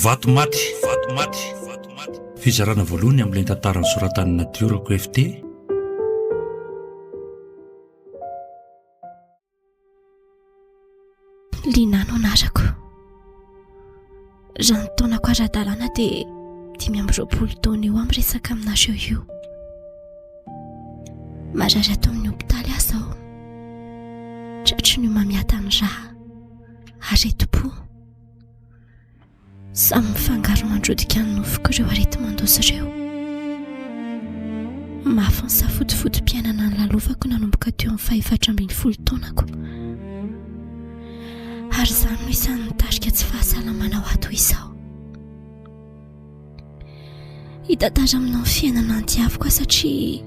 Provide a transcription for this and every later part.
Vato maty, vato maty, vato maty. Fizarana voalohany amin'ilay tantara nosoratan'i Natiorako FT. Lina no anarako. Raha ny taonako ara-dalàna dia 25 taona eo amin'ny resaka aminareo io. Marary ato amin'ny hopitaly aho izao. Tratry ny homamiadan'ny rà, aretim-po. Samy mifangaro mandrodika ny nofoko ireo areti-mandoza ireo. Mafy ny safotofotom-piainana nolalovako nanomboka teo amin'ny fahefatra ambin'ny folo taonako. Ary izany no isan'ny nitarika tsy fahasalamana ho ahy toy izao. Hitantara aminao ny fiainana andiaviko aho satria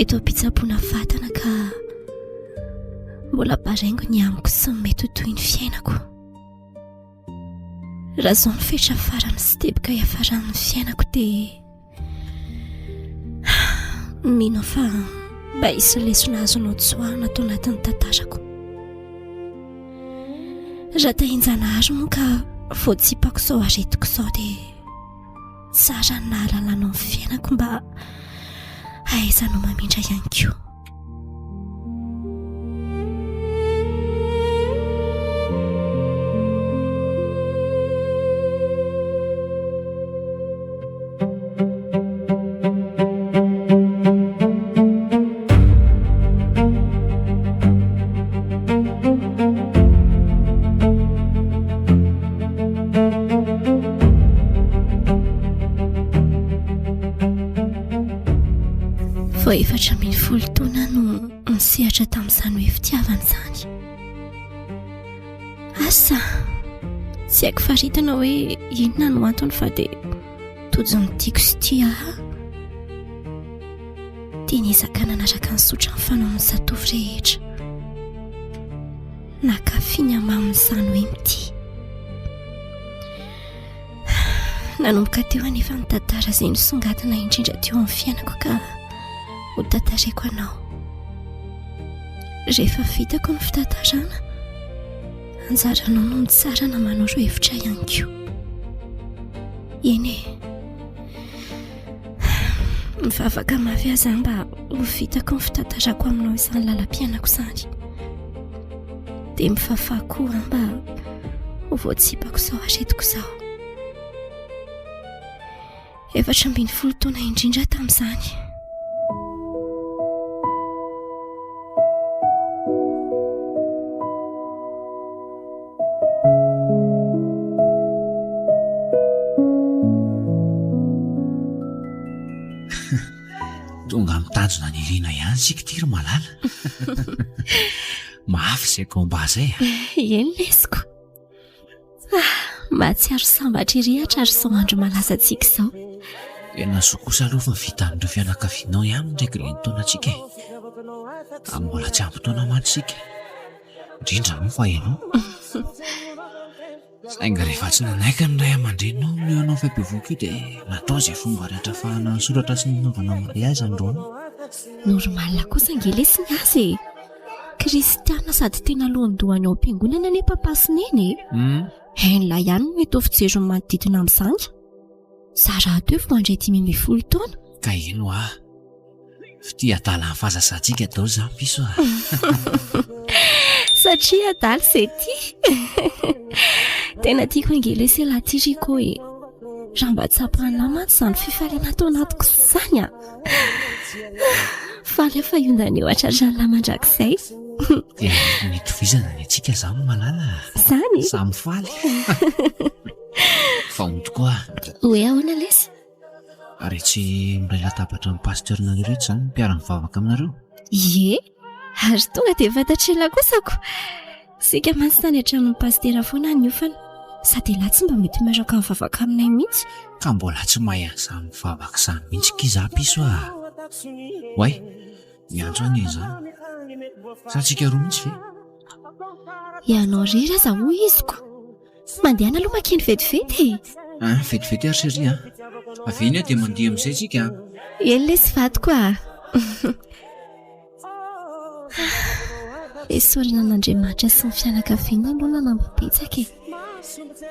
eto am-pitsaboana vatana ka mbola baraingo ny amiko sy ny mety ho toy ny fiainako. Raha izao no fetra farany sy teboka hiafaran'ny fiainako dia mino aho fa mba hisy lesona azonao tsoahina ato anatin'ny tantarako. Raha tahin-janahary moa ka voatsipako izao aretiko izao dia tsara ny nahalalanao ny fiainako mba hahaizanao mamindra ihany koa. Vao 14 taona no nisehatra tamin'izany hoe fitiavana izany. Asa, tsy haiko faritana hoe inona no antony fa dia tojo ny tiako sy tia ahy. Dia niezaka nanaraka ny zotra ny fanaon'ny zatovo rehetra. Nankafy ny hamamin'izany hoe mitia. Nanomboka teo anefa ny tantara izay nisongadina indrindra teo amin'ny fiainako ka ho tantaraiko anao. Rehefa vitako ny fitantarana, anjaranao no mitsara na manoro hevitra ihany koa. Eny e. Mivavaka mafy aho izany mba ho vitako ny fitantarako aminao izany lalam-piainako izany. Dia mivavaha koa aho mba ho voatsipako izao aretiko izao. 14 taona indrindra aho tamin'izany. Tonga amin'ny tanjona nirina ihany isika ity ry malala. Mafy izay combat izay a. Eny lesiko. Ah, mahatsiaro sambatra ery hatrary izao andro malaza antsika izao. Tena soa kosa aloha fa vitan'ireo fianakavianao ihany ny règle ny taonantsika e. Mbola tsy ampy taona mantsy isika. Indrindra moa fa ianao. Saingy rehefa tsy nanaiky ny ray aman-dreninao ny hanao faim-pivoaka io dia natao izay fomba rehetra ahafahana nisoratra sy nanaovana mariazy androany. Normal kosa ange lesy ny azy e! Kristiana sady tena lohandohany ao am-piangonana anie papa sy neny e! Hmm. Hain'lah ihany no mety ho fijerin'ny manodidina amin'izany. Za rahateo vao handray 15 taona. Ka ino hoa? Fitia adala ny fahazazantsika daholo izany piso a. Satria adala izay tia. Tena tiako ange lesy ialahy ity Rico e. Raha mba tsapan'lah mantsy izany fifaliana ato anatiko izany a. Faly aho fa hiondana eo hatratr'lah mandrakizay. Dia nitovizana ny antsika izany malala. Izany? Samy faly. Fa hono tokoa. Hoe ahoana lesy? Ary tsy miray latabatra amin'ny pasteur nareo rehetra izany ny mpiara-mivavaka aminareo? Ie, ary tonga dia fantatr'ela kosako. Isika mantsy tany an-tranon'ny pasitera foana niofana. Sady elah tsy mba mety miaraka mivavaka aminay mihitsy. Ka mbola tsy mahay an'izany mivavaka izany mihitsy akia za piso a! Oay, miantso ahy anie izany. Sa tsika roa mihitsy ve? Ianao irery aza hoy iziko. Mandehana aloha makeny vetivety e! Ah, vetivety ary chérie a! Avy eny aho dia mandeha amin'izay tsika an. Eny lesy vadiko a. Esorina an'Andriamanitra sy ny fianakaviana aloha nanampy betsaka e.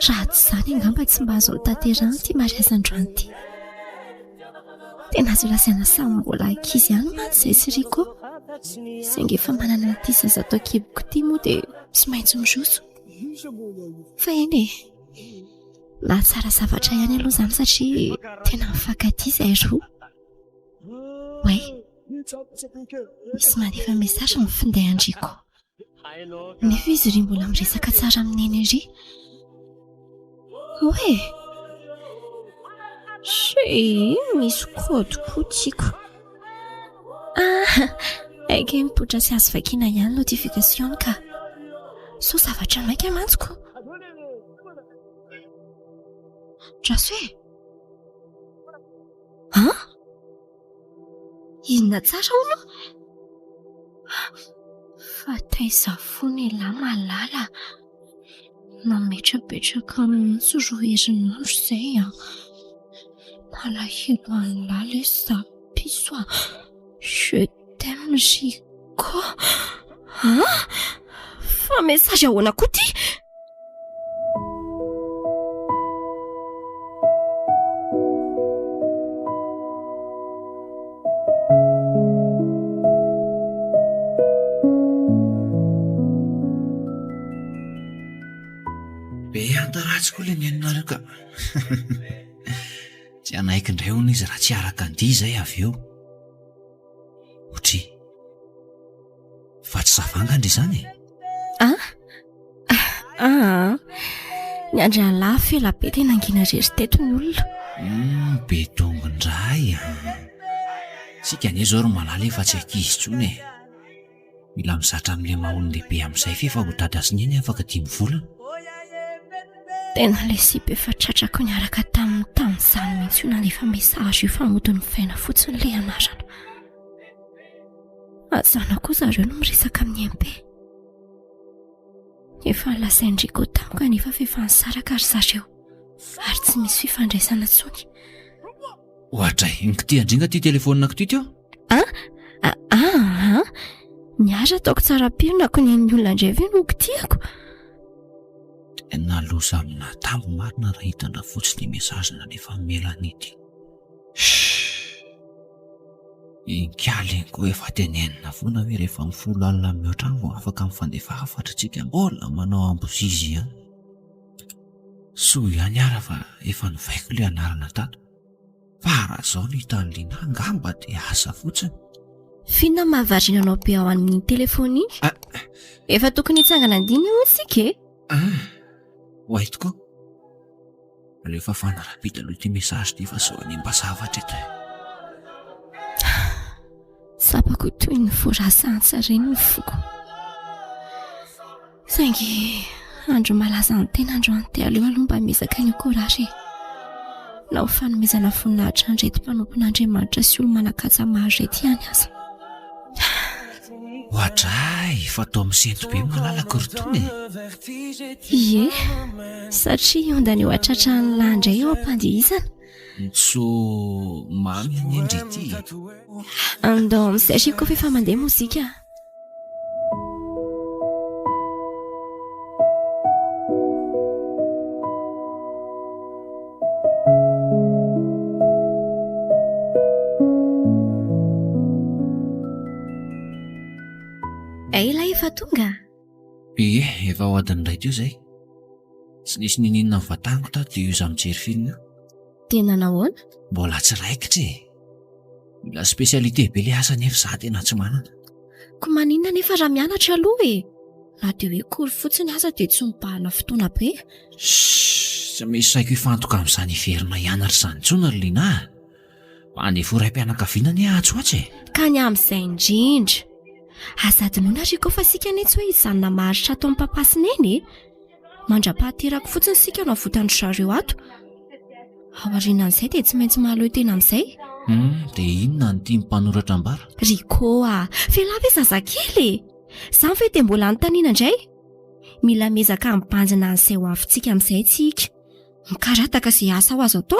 Raha tsy izany angamba tsy mba azo notanterahina ity mariazy androany ity. Tena azo lazaina samy mbola ankizy ihany mantsy izahay sy Rico. Saingy efa manana an'ity zaza ato an-kiboko ity moa dia tsy maintsy miroso. Fa eny e, nahatsara zavatra ihany aloha izany satria tena mifankatia izahay roa. Oay, misy mandefa message ny finday an-dRico. Nefa izy ry mbola miresaka tsara amin'i Neny ery. Oay e! Chérie, misy code koa tiako. Ah, aika mipoitra sy azo vakiana ihany notification ka. Sao zavatra maika mantsy ko. Draso e! An? Inona tsara hono? Fa taiza foana elah malala? Nametrapetraka mihitsy roa herinandro izay an! Malahelo an'lah lesy za piso a! Je t'aime Rico an! Fa message ahoana koa ty? Be anta ratsy koa ilay neninareo ka. Tsy hanaiky indray hono izy raha tsy araka an-dia izay avy eo. Otri. Fa tsy zavanga ndry izany e? Ah? Ah, ny andralahy fela be dia nangina irery teto ny olona. Hmm, be tongon-dray ah. Tsika anie izao ry malala efa tsy ankizy intsony e. Mila mizatra amin'ilay maha olon-dehibe amin'izay f'efa ho dada sy neny afaka dimy volana. Tena ilay sipa efa tratrako niaraka taminy tamin'izany mihitsy io nandefa message io fa mody novaina fotsiny ilay anarana. Mazàna koa zareo no miresaka amin'ny MP. Efa nolazain'i Rico tamiko anefa fa efa nisaraka ry zareo ary tsy misy fifandraisana intsony. Oadray, nikitihan-dringa ity telefaonina ity teo? Ah, ah, ah, ny ahy ataoko tsara pirina ko ny an'ny olona indray ve no kitihako? Tena loza amin'atambo marina raha hitana fotsiny message nalefan'i Mélanie ity. Shh! Ingahy iny koa efa tenenina foana hoe rehefa amin'ny folo alina mihoatra any vao afaka mifandefa hafatra tsika mbola manao ambozizy ihany. Soa ihany ara fa efa novaiko ilay anarana tato. Fa raha izao no hitan'i Lina angamba dia asa fotsiny. F'inona mahavariana anao be ao amin'iny telefaonina iny? Ah. Efa tokony hitsangana andiny hono isika e! Ah, ho hay tokoa. Aleo fafana rapide aloha ity message ity fa sao hanimba zavatra eto e. Tsapako toy ny voarasa antsareny ny foko. Saingy andro malaza ny tena androany dia aleo aloha mba miezaka ny ho courage e. Na ho fanomezana voninahitra an'ireto mpanompon'Andriamanitra sy olo-manan-kaja maro ireto ihany aza. Oadray, fa toa misento be malalako ry tony e. Ie, satria hiondana eo an-tratran'ny lahy indray eo am-pandihizana. Ntso mamy anie ndry ity e. Andao amin'izay ry koa fa efa mandeha mozika. Hay lahy efa tonga? Ie, efa ho adiny iray teo izay. Tsy nisy niniana novataniko tato dia io izaho mijery film io. Dia nanahoana? Mbola tsy raikitra e. Mila spécialité be ilay asa nefa izaho tena tsy manana. Ko maninona anefa raha mianatra aloha e? Na dia hoe cours fotsiny aza dia tsy mibahana fotoana be. Shh, tsy misy saiko hifantoka amin'izany hiverina hianatra izany intsony ry Lina a! Mba handeha ho raim-pianakaviana anie atsy ho atsy e! Ka ny amin'izay indrindra. Aza adinoina ry Rico fa isika anie tsy hoe hijanona maharitra ato amin'i Papa sy Neny e! Mandra-pahaterako fotsiny isika no avotan-dry zareo ato. Aorianan'izay dia tsy maintsy mahaleo tena amin'izay. Hum, dia inona no tian'ny mpanoratra ambara? Rico a! F'elah ve zazakely e? Izany ve dia mbola anontaniana indray? Mila miezaka mibanjina an'izay ho avintsika amin'izay tsika. Mikarataka izay asa ho azo atao.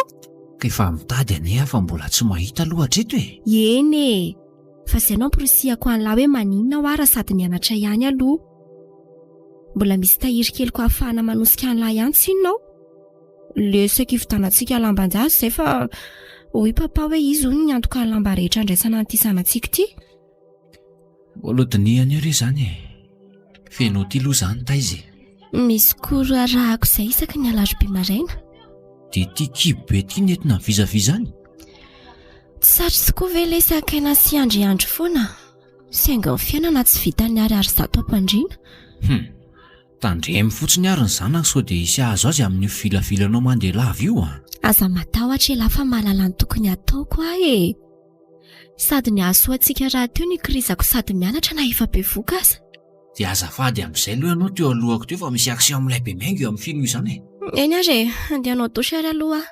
Ka efa mitady anie aho fa mbola tsy mahita aloha hatreto e! Eny e! Fa izay no amporisihako an'lah hoe maninona hoa raha sady mianatra ihany aloha. Mbola misy tahiry keliko ahafahana manosika an'lah ihany tsinona ao. Le saika hividianantsika lamban-jaza izay fa hoy papa hoe izy hono niantoka ny lamba rehetra andraisana an'ity zanatsika ity. Mbola hodinihana eo re izany e. Feno ity aloha izany taiza e? Misy cours arahako izay isaky ny alarobia maraina. Dia ity kibo be ity nentina mivizaviza any? Tsy sarotra tokoa ve ilay sakaina sy andriandry foana? Saingy ny fiainana tsy vitan'ny ariary zato am-pandriana. Hum. Tandremo fotsiny ary ny zanako sao dia hisy hahazo azy amin'io vilavilanao mandeha lava io a! Aza matahotra elah fa mahalala ny tokony hataoko aho e! Sady ny hahasoa antsika rahateo ny kirizako sady mianatra na efa bevoka aza. Dia azafady amin'izay aloha ianao teo alohako teo fa misy action milay be miainga eo amin'ny film io izany e! Eny ary e! Andeha hanao douche ary aloha aho.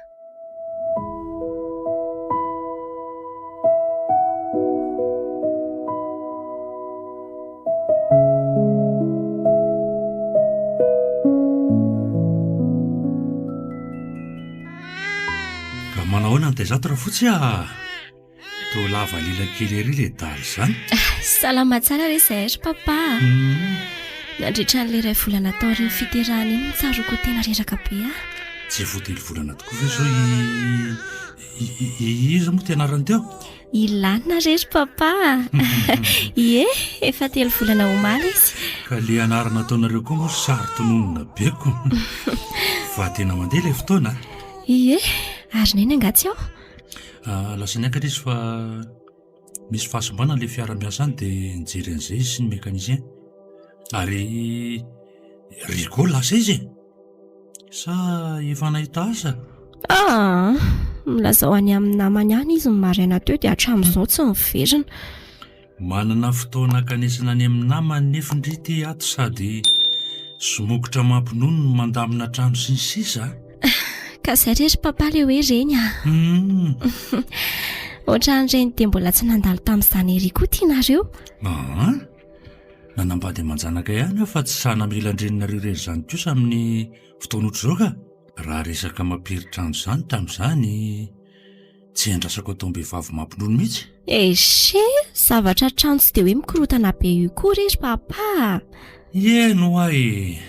Ka manao ahoana ny taizato Rafotsy a? Toa lava lela kely ery le dala izany. Salama tsara re izahay ry papa a. Nandritra an'ilay iray volana taorian'ny fiterahana iny no tsaroako ho tena reraka be aho. Tsy efa ho telo volana tokoa ve izao i i iza moa ty anarany teo? I Lana re ry papa a. Ie, efa telo volana omaly izy. Ka le anarana ataonareo koa moa saro-tononina be ko. Fa tena mandeha ilay fotoana a. Ie, ary neny angaha tsy ao? Ah, lasa niakatra izy fa misy fahasimbana ilay fiara miasa any dia nijery an'izay izy sy ny mécanicien. Ary Rico lasa izy e! Sa efa nahita asa? Ah, milazao any amin'ny namany any izy ny maraina teo dia hatramin'izao tsy niverina. Manana fotoana hankanesana any amin'ny namany nefa ndry ity ato sady somokotra mampinono no mandamina trano sy ny sisa a! Ka zay re ry papa le hoe reny a! Ohatran'ireny dia mbola tsy nandalo tamin'izany ery koa ty nareo. Aa! Nanambady aman-janaka ihany aho fa tsy sahy namela an-dreninareo irery izany kosa amin'ny fotoana ohatr'izao ka! Raha resaka mampiry-trano izany tamin'izany. Tsy andrasako ataom-behivavy mampinono mihitsy. Eche! Zavatra trano tsy dia hoe mikorontana be io koa re ry papa a! Eny ho'a e!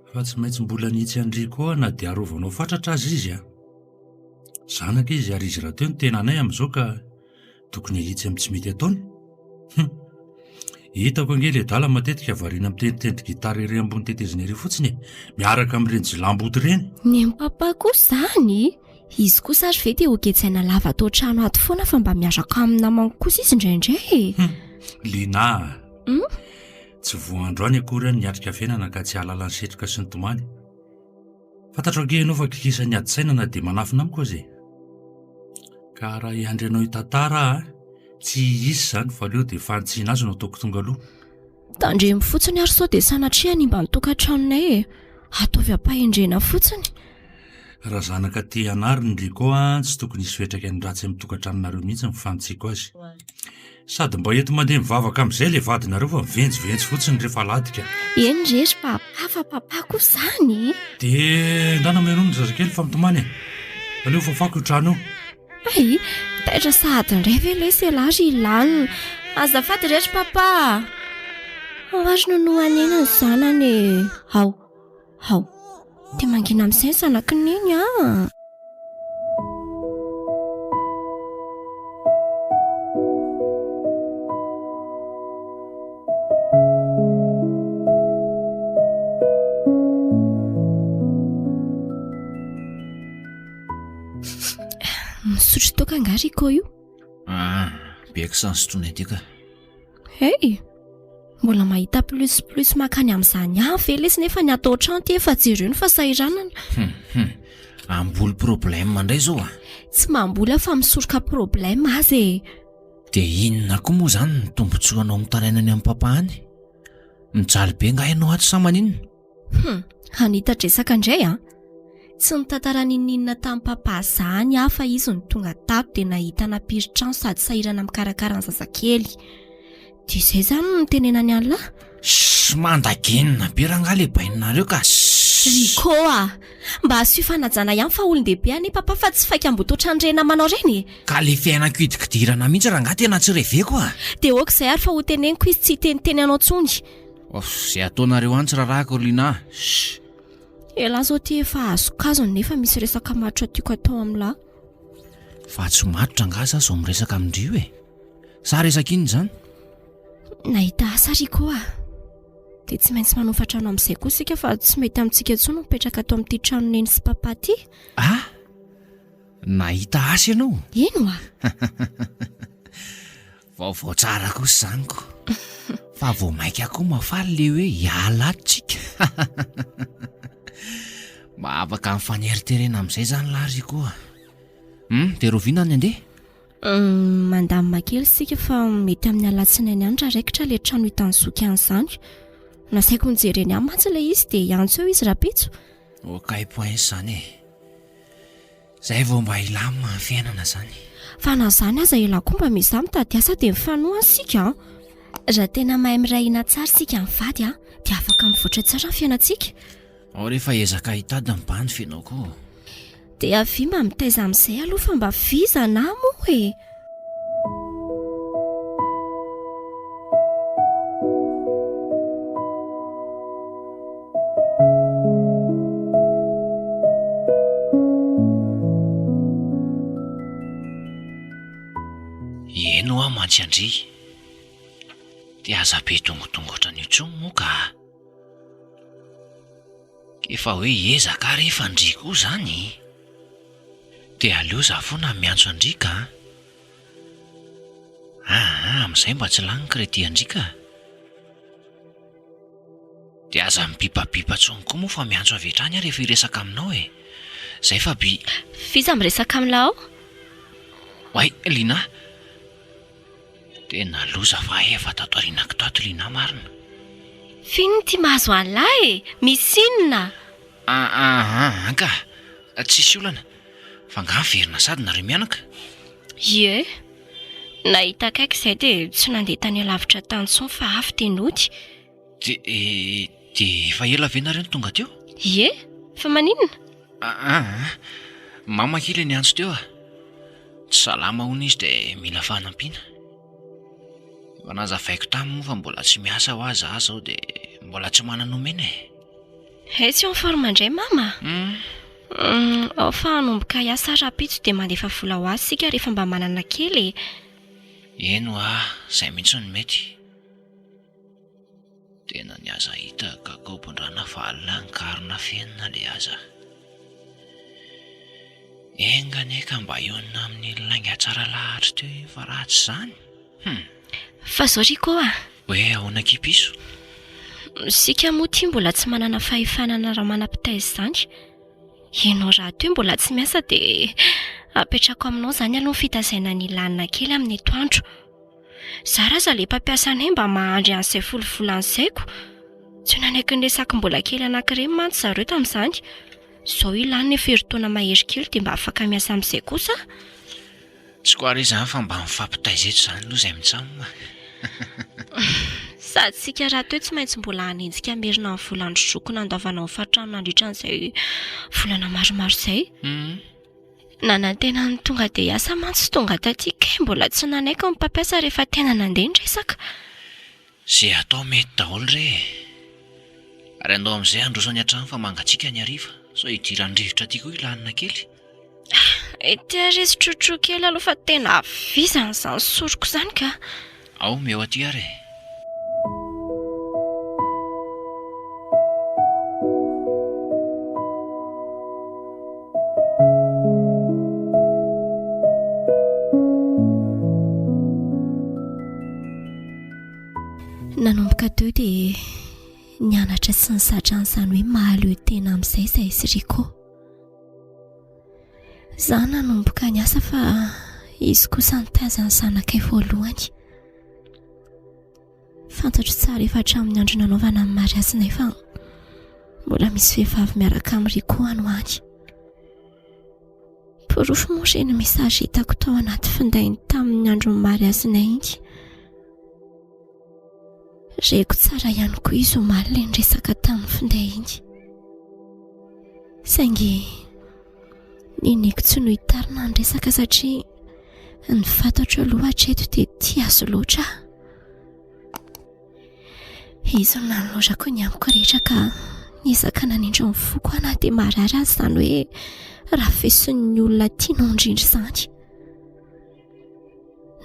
Fa tsy maintsy mbola nihitsy an-dry koa na dia arovanao fatratra aza izy a! Zanaka izy ary izy rahateo no tena anay amin'izao ka Tokony hahitsy amin'ny tsy mety ataony? Hum. Hitako ange le adala matetika variana mitendritendry gitara ery ambony tetezana ery fotsiny e, miaraka amin'ireny jilamboto ireny. Ny an'i papa kosa izany, izy kosa ary ve dia ho gejaina lava ato an-trano ato foana fa mba miaraka amin'ny namany kosa izy indraindray e. Hum. Lina a. Hum? Tsy voa androany akory aho niatrika fiainana ka tsy hahalala ny setroka sy ny tomany. Fantatro ange ianao fa kikisan'ny ady saina na dia manafina amiko aza e. Ka raha hiandry anao hitantara aho, tsy hisy izany fa aleo dia fanitsiana azy no ataoko tonga aloha. Tandremo fotsiny ary sao dia sanatria hanimba ny tokantranonay e! Ataovy am-pahendrena fotsiny. Raha zanaka te hanary ny Rico an, tsy tokony hisy fiantraikany ratsy amin'ny tokantranonareo mihitsy ny fanitsiako azy. Sady mba ento mandeha mivavaka amin'izay ilay vadinareo fa mivenjivenjy fotsiny rehefa alahady ka. Eny re ry papa fa papa koa izany e! Dia ndana omeo ronono ny zazakely fa mitomany e! Aleo fafako io trano io. Hay! Taitra sahady indray ve lesy ialahy ry Ilan? Azafady re ry papa a! Ao ary no nohanina ny zanany e! Ao! Ao! Dia mangina amin'izay ny zanak'i Neny a! Misotro toaka angaha Rico io? Ah, be aky ny sotroinay aty ka. Hey! Mbola mahita plus plus makany amin'izany ihany ve lesy nefa ny ato an-trano ty efa jereo ny fahasahiranana. Hum hum. Hamboly problème indray izao ah. Tsy mamboly aho fa misoroka problème aza e. Dia inona koa moa izany ny tombontsoanao mitaraina any amin'i papa any? Mijaly be angaha ianao ato sa maninona? Hum, hanita-dresaka indray an! Tsy nitantara n'inon'inona tamin'i papa zany aho fa izy no tonga tato dia nahita nampiry-trano sady sahirana mikarakara ny zazakely. Dia izay izany no nitenenany an'lah. Shh, mandagenina be rangaha le bainareo ka. Shh. Rico a! Mba asio fanajana ihany fa olon-dehibe anie papa fa tsy faika mboto ohatran'ireny namanao ireny e! Ka le fiainako hidikidirana mihitsy rangahy tena tsy reveko a! Dia ok izay ary fa ho teneniko izy tsy hiteniteny anao intsony. Off, izay ataonareo any tsy rarahako ry Lina a! Shh! Elah zao ty efa azokazony nefa misy resaka matotra tiako atao amin'lah. Fa tsy matotra angaha za zao miresaka amin-dry io e? Sa resaka inona izany? Nahita asa Rico a! Dia tsy maintsy manofa trano amin'izay koa isika fa tsy mety amintsika intsony ny mipetraka ato amin'ity trano neny sy papa ity. Ah! Nahita asa ianao? Eny oa! Vaovao tsara kosa izany ko! Fa vao mainka koa mahafaly le hoe hiala ato tsika. Mba afaka mifaneriterena amin'izay izany lahy Rico a! Hum, dia rahoviana ny handeha? Hum, mandamina kely isika fa mety amin'ny alatsinainy any raha raikitra ilay trano hitan'i zoky any izany. Nasaiko nojereny ahy mantsy ilay izy dia hiantso eo izy rahampitso. Okay points izany e! Zay vao mba hilamina ny fiainana zany. Fa na zany aza elah koa mba mizaha mitady asa dia mifanohana isika an! Raha tena mahay miray hina tsara isika mivady an, dia afaka mivoatra tsara ny fiainantsika. Ao re fa ezaka hitady ny bandy f'ianao koa. Dia avia mba mitaiza amin'izay aloha fa mba vizana aho moa e! Eny hoa mantsy an-dry. Dia aza be tongotongo ohatran'io intsony moa ka. K'efa hoe hiezaka aho rehefa ndry koa izany. Dia aleo za foana miantso an-dry ka. Aa amin'izay mba tsy lany crédit an-dry ka. Dia aza mibibabiba intsony koa moa fa miantso avy hatrany aho rehefa hiresaka aminao e! Zay fa bi. F'iza miresaka amin'lah ao? Oay, Lina! Tena loza fa hay efa tato aorianako tato Lina marina. F'inona ity mahazo an'lah e? Misy inona? Aa ka! Tsisy olana. Fa angaha miverina sady nareo mianaka? Ie. Nahita akaiky izay dia tsy nandeha tany alavitra tany intsony fa avy dia nody. Dia dia efa ela ve nareo no tonga teo? Ie, fa maninona? Aa, mama akia ilay niantso teo a. Tsy salama hono izy dia mila fanampiana. Efa nazavaiko taminy moa fa mbola tsy miasa hoa za zao dia mbola tsy manana omena e. Hay tsy en forme indray mama a! Ao fa hanomboka hiasa rahampitso dia mandefa vola ho azy isika rehefa mba manana kely e! Eny hoa, izay mihitsy no mety. Tena ny aza hita ka kaobon-drana valina nikarona fenina le aza. Enga anie ka mba hionona amin'iny lainga tsara lahatra teo iny fa raha tsy izany, hum! Fa zao Rico a! Hoe ahoana akia piso? Isika moa ity mbola tsy manana fahefana na ramanam-pitaiza izany. Ianao rahateo mbola tsy miasa dia apetrako aminao izany aloha ny fitazaina an'i Lana kely amin'ny atoandro. Zara aza le mpampiasa anay mba mahandry an'izay folo volana izay ko. Tsy nanaiky ny resako mbola kely anakireny mantsy zareo tamin'izany. Izao i Lana efa herintaona mahery kely dia mba afaka miasa amin'izay kosa aho. Tsy koa re izany fa mba mifampitaiza eto izany aloha izay mitsam. Sady isika rahateo tsy maintsy mbola hanenjika hamerina ny vola nozoko nandavanao ny fatrano nandritra an'izay volana maromaro izay. Nanantena ny tonga dia hiasa mantsy tonga taty kay mbola tsy nanaiky ny mpampiasa rehefa tena nandeha ny resaka. Ze atao mety daholo re e! Ary andao amin'izay handroso any an-trano fa mangatsiaka ny hariva sao hidiran'ny rivotra aty koa i Lanina kely. Ety ary izy trotro kely aloha fa tena vizana izany soroko izany ka. Ao, omeo aty ary e! Nanomboka teo dia nianatra sy nizatra an'izany hoe mahaleo tena amin'izay izahay sy Rico. Izaho nanomboka niasa fa izy kosa nitaiza ny zanakay voalohany. Fantatro tsara efa hatramin'ny andro nanaovana ny mariazinay fa mbola misy vehivavy miaraka amin'i Rico any ho any. Porofo moa ireny message hitako tao anaty findainy tamin'ny andron'ny mariazinay iny. Reko tsara ihany koa izy omaly ilay niresaka tamin'ny finday iny. Saingy niniako tsy nohitarina ny resaka satria ny fantatro aloha hatreto dia tia azy loatra aho. Izy no nanolorako ny amiko rehetra ka niezaka nanindry ny foko aho na dia marary aza izany hoe rafesin'ny olona tianao indrindra izany.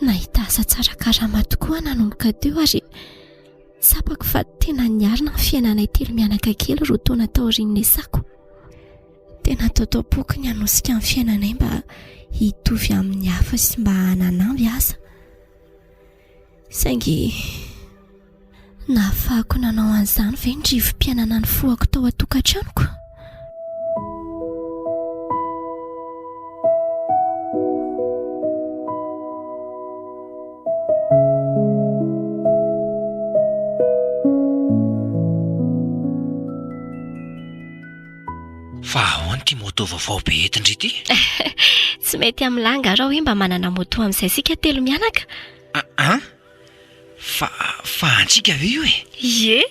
Nahita asa tsara karama tokoa aho nanomboka teo ary tsapako fa tena niarina ny fiainanay telo mianaka kely roa taona taorian'ny nesako. Tena taotaom-poko ny hanosika ny fiainanay mba hitovy amin'ny hafa sy mba hananamby aza. Saingy nahafahako nanao an'izany ve ny rivo-piainana nifohako tao an-tokantranoko? Fa ahoana ity moto vaovao be entin-dry ity? Tsy mety amin'ny lahy angaha raha hoe mba manana moto amin'izay isika telo mianaka? An? Fa, fa antsika ve io e? Ie!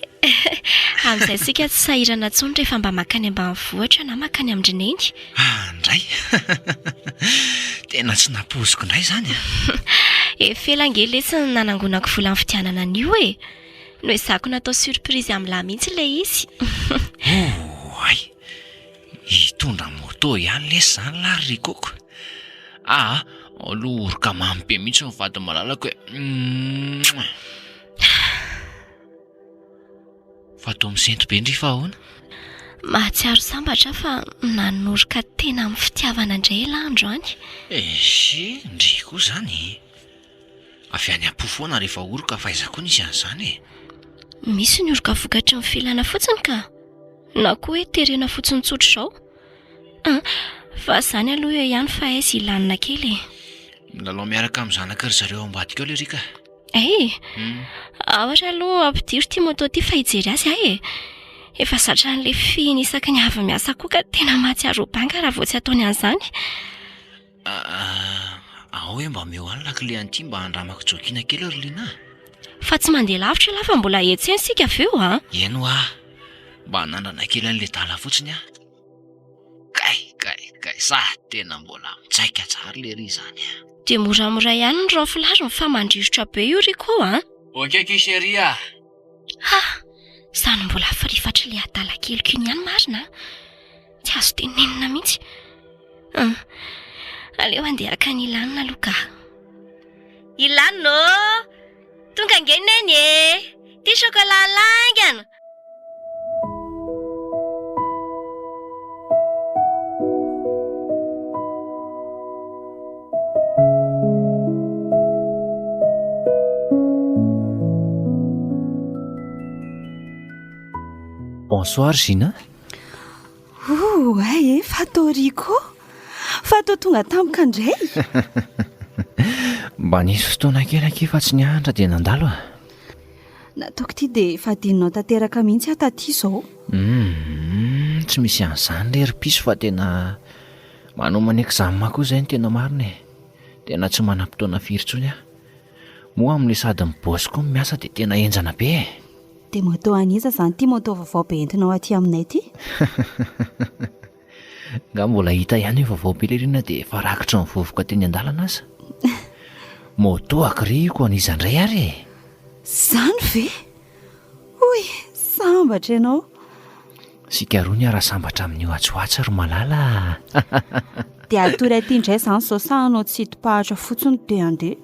Amin'izay isika tsy sahirana intsony rehefa mba mankany ambanivohitra na mankany amin-dry Neny. Ah, ndray! Tena tsy nampoiziko indray izany an! Efa ela ange letsy no nanangonako vola nividianana an'io e! Noezahako natao surprise amin'lah mihitsy ilay izy. Oay! Hitondra moto ihany lesy izany lah ry Ricoco. Aa, aloha oroka mamy be mihitsy ny vady malalako e. Mouah. Fa toa misento be ndry fa ahoana? Mahatsiaro sambatra aho fa nanoroka tena amin'ny fitiavana indray elah androany. Ehe, ndry koa izany e. Avy any am-po foana rehefa oroka fa aiza koa nisy an'izany e? Misy ny oroka vokatry ny filana fotsiny ka! Na koa hoe terena fotsiny tsotra izao. An! Fa izany aloha eo ihany fa aiza i Lanina kely e? Milalao miaraka amin'ny zanaky ry zareo ao ambadika ao lery ka! Hay! Ao ary aloha ampidiro ity moto ity fa hijery azy aho e! Efa zatra an'ilay fihiny isaky ny avy miasa koa ka tena mahatsiaro ho banga raha vao tsy ataony an'izany. Ao hoe mba omeo ahy ny lakile an'ity mba handramako jogging kely ry Lina a! Fa tsy mandeha lavitra ialahy fa mbola etsy eny isika avy eo a! Eny hoa! Mba hanandrana kely an'ilay dala fotsiny aho. Kay kay kay sa tena mbola mitsaika tsara lery izany a! Dia moramora ihany ny raofy lariny fa mandrirotra be io Rico a! Ok akia chérie a! Ha! Izany mbola firifatr'ilay adala keliko iny ihany marina a! Tsy azo tenenina mihitsy. Hum. Aleo andeha haka an'i Ilanina aloha ka. Ilanina ô! Tonga ange Neny e! Ty chocolat laingana! Bonsoir Gina. Oay e, fa toa Rico, fa toa tonga tampoka indray. Mba nisy fotoana kely akia fa tsy nianatra dia nandalo a. Nataoko ity dia efa adinonao tanteraka mihitsy aho taty izao. Humm, tsy misy an'izany re ry piso fa tena manomana examen koa izay no tena marina e. Tena tsy manam-potoana firy intsony aho. Moa amin'ilay sady mi-boss koa no miasa dia tena henjana be e. Dia moto an'iza izany ity moto vaovao be entinao aty aminay ity? Nga mbola hita ihany hoe vaovao be le rina dia efa rakitry ny vovoka teny an-dalana aza. Moto akirihiko an'iza indray ary e? Izany ve? Hoy, sambatra ianao. Isika roa niara-sambatra amin'io atsy ho atsy ry malala a! Dia hatory aty indray izany izao sa hanao tsidi-pahatra fotsiny dia handeha?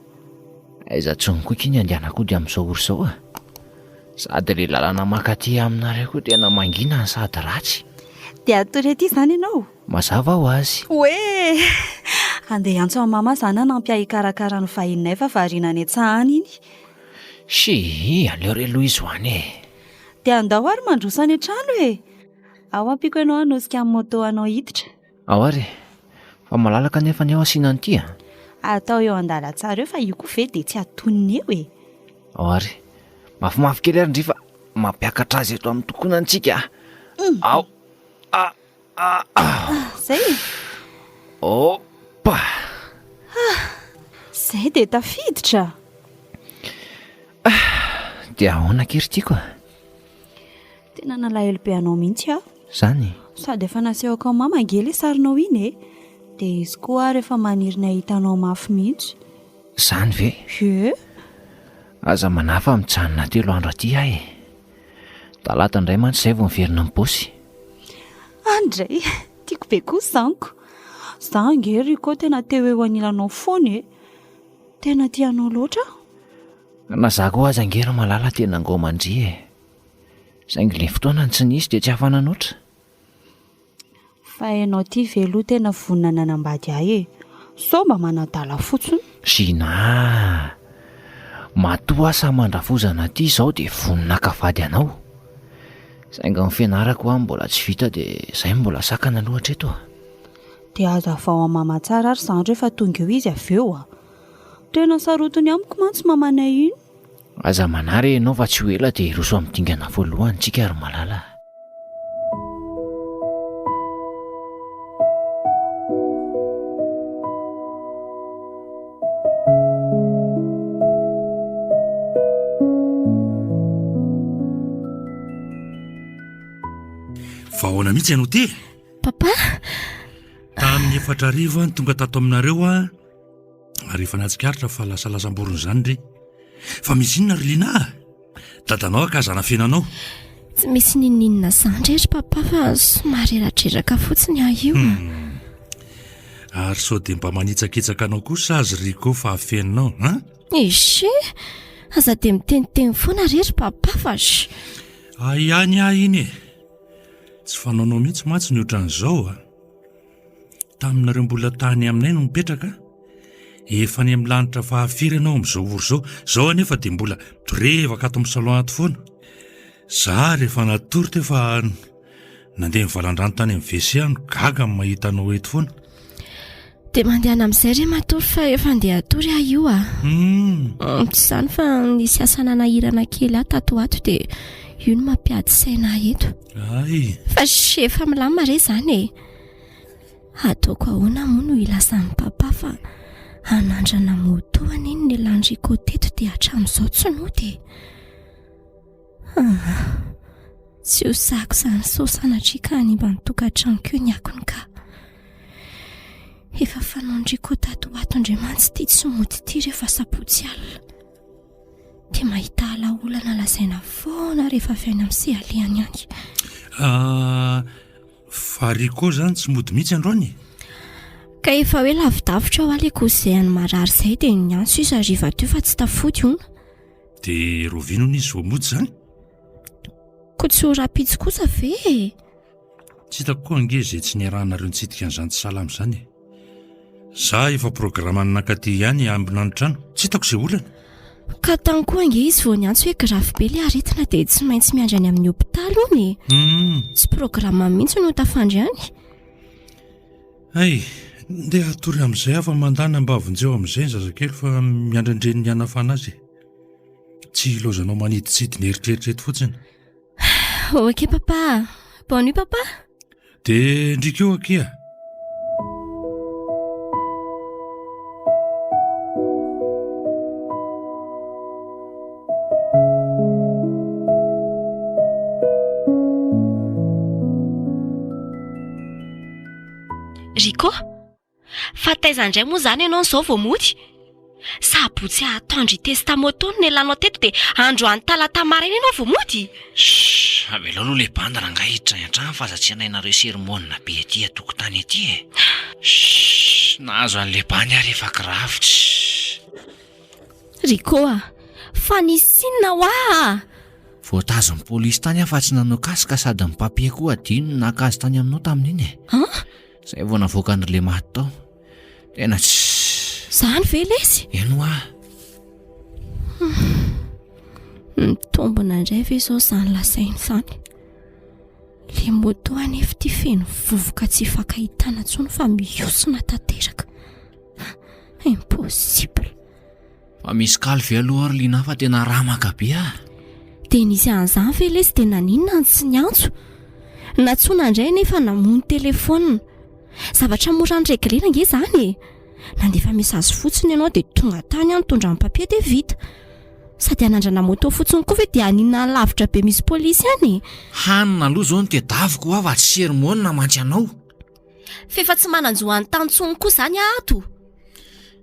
Aiza tsony koa ky ny andehanako hody amin'izao ora izao a! Sady le lalana mankaty aminareo koa tena mangina no sady ratsy. Dia hatory aty izany ianao? Mazava ho azy. Oe! Andeha hiantso an'i mama za nanampy ahy hikarakara ny vahininay fa variana any an-tsaha any iny. Shii, aleo re aloha izy ho any e! Dia andao ary mandroso any an-trano e! Ao ampiako ianao hanosika ny moto anao hiditra. Ao ary e! Fa malalaka anefa ny ao asiana an'ity a! Atao eo an-dalantsara eo fa io koa ve dia tsy atonony eo e! Ao ary. Mafimafy kely ary ndry fa mampiakatra azy eto amin'ny tokonantsika a! Ao! A! A! Zay e! Opa! Zay dia tafiditra! Dia ahoana akia ry tiako a? Tena nalahelo be anao mihitsy aho. Zany? Sady efa nasehoko an'i mama ange ilay sarinao iny e! Dia izy koa ary efa maniry ny hahita anao mafy mihitsy. Izany ve? Ie. Aza manahy fa mijanona telo andro aty aho e! Talata indray mantsy izay vao miverina mipaosy. Andray! Tiako be koa izany ko! Za ange ry Rico tena te ho eo anilanao foana e! Tena tia anao loatra aho. Na za koa aza ange ry Malala tena ngôma ndry e! Saingy le fotoana no tsy nisy dia tsy afa-nanoatra. Fa ianao ity ve aloha tena vonona ny hanambady ahy e? Sao mba manadala fotsiny? Gina a! Matoa aho samy mandrafozana aty izao dia vonona haka vady anao. Saingy ny fianarako ho'a mbola tsy vita dia izay no mbola sakana aloha hatreto a! Dia hazavao amin'i mama tsara ary izany rehefa tonga eo izy avy eo a! Tena sarotiny amiko mantsy mamanay iny. Aza manary ianao fa tsy ho ela dia hiroso amin'ny dingana voalohany tsika ry malala a. Fa ahoana mihitsy ianao ity e? Papa? Tamin'ny 4000 aho no tonga tato aminareo aho. Ary efa nahatsikaritra fa lasalasam-borona izany re. Fa misy inona ry Lina a? Dadanao akaza anafenanao. Tsy misy n'inon'inona izany re ry papa fa somary reradreraka fotsiny aho io. Hmm. Ary sao dia mba manitsakitsaka anao kosa azy Rico fa afeninao, hein? Eche! Aza dia miteniteny foana re ry papa fa sh. Ahy ihany ahy iny e. Tsy fanaonao mihitsy mantsy ny ohatran'izao a. Taminareo mbola tany aminay no mipetraka, efa any amin'ny lanitra fahafiry ianao amin'izao ora izao, izao anefa dia mbola mitorevaka ato amin'ny salon ato foana. Za rehefa natory teo fa nandeha nivalan-drano tany amin'ny WC aho no gaga ny mahita anao eto foana. Dia mandehana amin'izay re matory fa efa andeha hatory aho io ah. Hmm. Mm, tsy izany fa nisy asa nanahirana kely ahy tato ho ato dia io no mampiady saina ahy eto. Ay. Fa efa milamina re izany e. Ataoko ahoana moa no hilazan'i papa fa hanandrana moto anie ny nilan'i Rico teto dia hatramin'izao tsy nody e. Ah, tsy ho sahako izany sao sanatria ka hanimba ny tokantranoko eo ny akony ka. Efa fanaon'i Rico tato ho ato indray mantsy ity tsy mody ity rehefa sabotsy alina. Dia mahita alaolana lazaina foana rehefa avy any amin'ny sehalehany any. Ah, fa Rico zany tsy mody mihitsy androany e? Ka efa hoe lavidavitra hoa le cousin any marary izay dia niantso izy hariva teo fa tsy tafody hono. Dia rahoviana hono izy vao mody izany? Koa tsy ho rahampitso kosa ve e? Tsy hitako koa ange izay tsy niarahanareo nitsidika an'izany tsy salama izany e. Za efa programme nankaty ihany hiambina ny trano, tsy hitako izay olana. Ka tany koa ange izy vao niantso hoe grave be ilay aretina dia tsy maintsy miandry any amin'ny hopitaly hono e. Hmm. Tsy programme mihitsy no tafandry any. Hay, ndeha hatory amin'izay aho fa mandana mba vonjeo amin'izay ny zazakely fa miandry an-dreniny hanafana azy e. Tsy ilaozanao manidintsidina eritreritra eto fotsiny. Ok papa, bonne nuit papa. Dia ndry koa akia. Rico, Fa taiza indray moa izany ianao izao vao mody? Sabotsy atoandro hitesta moto no nialanao teto dia androany talata maraina ianao vao mody? Shh! Avelao aloha ilay bandy rangahy hiditra any an-trano fa aza tsy hanainareo sermona be aty an-tokotany aty e! Shh! Nahazo an'ilay bandy aho rehefa grave tss! Rico a! Fa nisy inona hoa a! Voatazon'ny polisy tany aho fa tsy nanao casque sady ny papier koa adino ny naka azy tany aminao tamin'iny e! An? Zay vao navoakan'ry le maty tao. Tena tsy. Zany ve lesy? Eny hoa. Mitombina indray ve izao izany lazainy izany? Le moto anefa ity feno vovoka tsy ifankahitana intsony fa mihosina tanteraka. Impossible. Fa misy kaly ve aloha ry Lina fa tena ramaka be ah. Dia nisy an'izany ve lesy dia naninona no tsy niantso? Nantsoina indray nefa namono telefaonina. Zavatra mora ni-regler ange izany e! Nandefa message fotsiny ianao dia tonga tany aho nitondra ny papier dia vita. Sady hanandrana moto fotsiny koa ve dia haninona any lavitra be misy polisy any e? Hanina aloha izao no tedaviko hoa fa tsy sermona mantsy anao. F'efa tsy manan-jo hanontany intsony koa izany aho ato.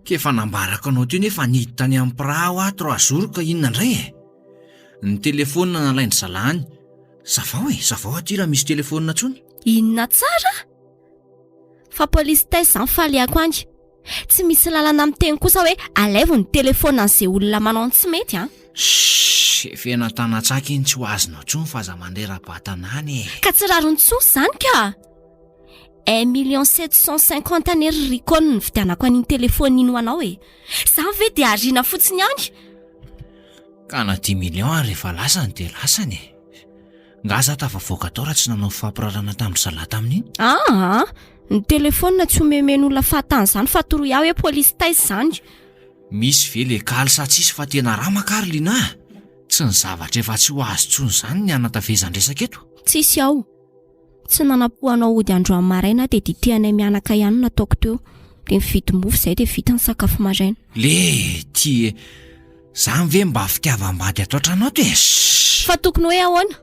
K'efa nambarako anao teo nefa nidy tany amin'ny pra aho ato trois jours ka inona indray e? Ny telefaonina nalain-dry zalahy any. Savao e, savao aty raha misy telefaonina intsony. Inona tsara? Fa polisy taiza izany fa alehako any. Tsy misy lalana miteny kosa hoe alaivo ny telephone an'izay olona manao ny tsy mety an. Shh, efena tanatsaka iny tsy ho azonao intsony fa aza mandrera-batana any e. Ka tsy rariny intsony izany ka! Un million 750 anie ry Rico no nividianako an'iny telephone iny ho anao e. Izany ve dia ariana fotsiny any? Ka na dix millions ary rehefa lasany dia lasany e. Nga za tafavoaka tao raha tsy nanao fifampirarana tamin-dry zalahy tamin'iny? Aa! Ny telefaonina tsy omemen'olona fahatany izany fa toroy ahy hoe polisy taiza izany. Misy ve le kaly sa tsisy fa tena ramaka ary Lina a! Tsy ny zavatra efa tsy ho azo intsony izany ny hanatavezan-dresaka eto. Tsisy ao. Tsy nanam-po hanao ody androany maraina aho dia dite anay mianaka ihany no nataoko teo. Dia nividy mofo izahay dia vita ny sakafo maraina. Le ty e! Zany ve mba fitiavam-bady ato an-trano ato e? Shh! Fa tokony hoe ahoana?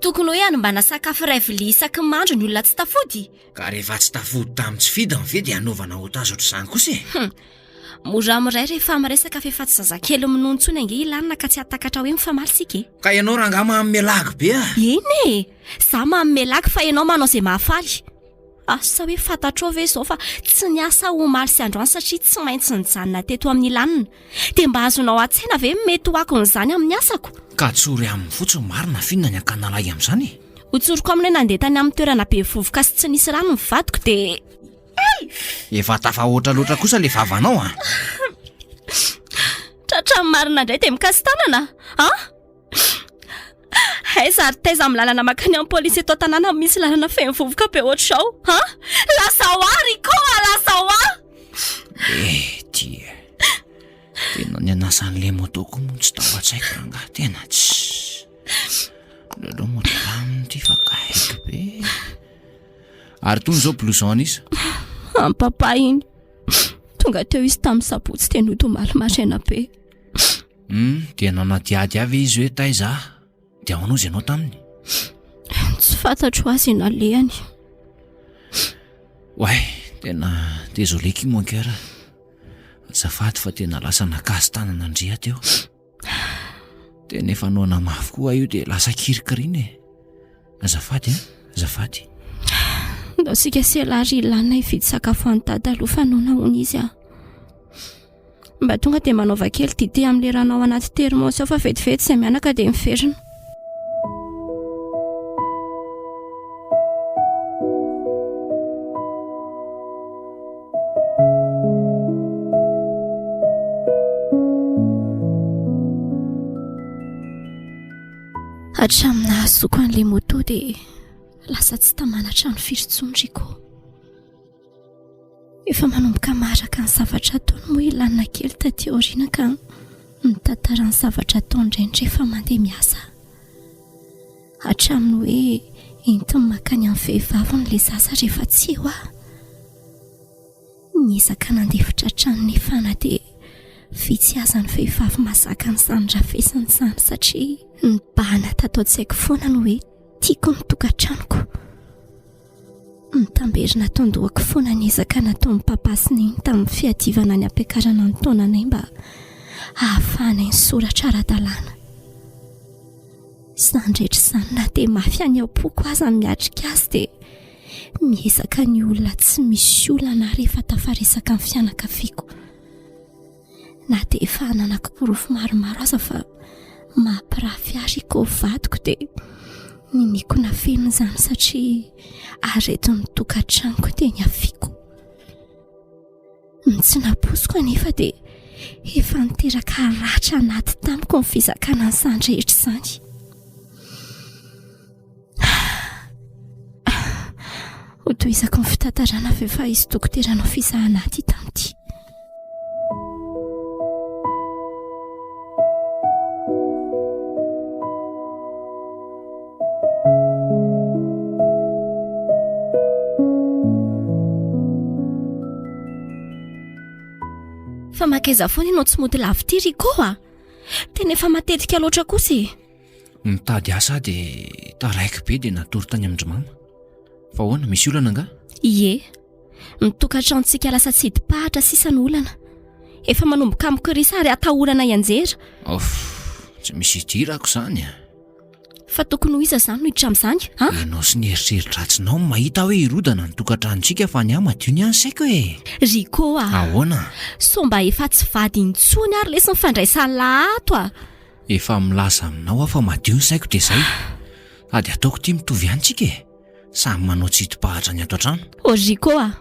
Tokony hoe hanimbana sakafo iray vilia isaky ny mandro ny olona tsy tafody? Ka rehefa tsy tafody tamin'ny tsy fidiny ve dia hanaovana otage ohatr'izany kosa e? Hum! Mora miray rehefa miresaka f'efa tsy zazakely minono intsony ange i Lanina ka tsy hahatakatra hoe mifamaly isika e! Ka ianao rangahy manome lagy be a! Eny e! Za manome lagy fa ianao manao izay mahafaly. Asa hoe fantatrao ve izao fa tsy niasa aho omaly sy androany satria tsy maintsy nijanona teto amin'i Lanina. Dia mba azonao an-tsaina ve ny mety ho akon'izany amin'ny asako? Ka tsory aminy fotsiny marina f'inona ny hakana lahy amin'izany e? Ho tsoriko aminy hoe nandeha tany amin'ny toerana be vovoka sy tsy nisy rano ny vadiko dia. Hay! Efa tafahoatra loatra kosa ilay vavanao an! Tratran'ny marina indray dia mikasi-tanana an! Aiza ary taiza amin'ny lalana mankany amin'ny polisy eto an-tanàna no misy lalana feno vovoka be ohatr'izao an? Lazao ahy Rico a, lazao ahy! Eh, ty e. Tena ny anasan'ilay moto koa moa tsy tao an-tsaiko rangahy, tena tsy. Aleo moto lamina ity fa gaigy be. Ary itony izao blouson an'iza? An'i papa iny. Tonga teo izy tamin'ny sabotsy dia nody omaly maraina be. Hum, dia nanadihady ahy ve izy hoe taiza aho? Dia ahoana hozy ianao taminy? Tsy fantatro azy nalehany. Oay, tena désolé ki mon cœur. Azafady fa tena lasa nakasy tanana ndry aho teo. Tena efa noana mafy koa aho io dia lasa kirikirina e. Azafady a, azafady. Ndao sika sy ialahy ry Lana hividy sakafo any dada aloha fa noana hono izy ah. Mba tonga dia manaova kely dite amin'ilay rano ao anaty thermos ao fa vetivety izay mianaka dia miverina. Hatramin'ny nahazoako an'ilay moto dia lasa tsy tamana trano firy intsony Rico. Efa manomboka maharaka ny zavatra ataony moa i Lana kely taty aoriana ka mitantara ny zavatra ataony indraindray rehefa mandeha miasa. Hatramin'ny hoe entiny mankany amin'ny vehivaviny ilay zaza rehefa tsy eo aho. Niezaka nandefitra hatrany nefa na dia vitsy aza ny vehivavy mahazaka an'izany rafesina izany satria nibahana tato an-tsaiko foana ny hoe tiako ny tokantranoko. Mitamberina ato an-dohako foana ny ezaka nataon'i Papa sy Neny tamin'ny fiadivana ny hampiakarana ny taonanay mba hahafahanay nisoratra ara-dalàna. Izany rehetra izany na dia mafy any am-poko aza ny miatrika azy dia miezaka ny olona tsy misy olana aho rehefa tafaresaka amin'ny fianakaviako. Na dia efa ananako porofo maromaro aza fa mampirafy ahy ry ko vadiko dia niniako nafenina izany satria aretin'ny tokantranoko dia niafiako. Ny tsy nampoiziko anefa dia efa niteraka ratra anaty tamiko ny fizakana an'izany rehetra izany. Hotohizako ny fitantarana avy eo fa hisy dokotera hanao fizahana aty tamin'ity. Fa mankaiza foana ianao tsy mody lavo ity Rico a? Tena efa matetika loatra kosa e. Nitady asa aho dia taraiky be dia natory tany amin-dry mama. Fa ahoana, misy olana angaha? Ie. Ny tokantranontsika lasa tsy hidi-pahatra sisa no olana. Efa manomboka mikorisa ary atahorana hianjera. Off, tsy misy idirako izany a. Fa tokony ho iza izany no hiditra amin'izany, an? Ianao sy ny eritreri-dratsinao no mahita hoe hirodana ny tokantranontsika fa ny ahy madio ny ahy ny saiko e. Rico a! Ahoana? Sao mba efa tsy vady intsony ary lesy ny fandraisan'lah ato a! Efa milaza aminao aho fa madio ny saiko dia izay. Sady ataoko ity mitovy ihany tsika e. Samy manao tsy hidi-pahatra ny ato an-trano. Oh Rico a!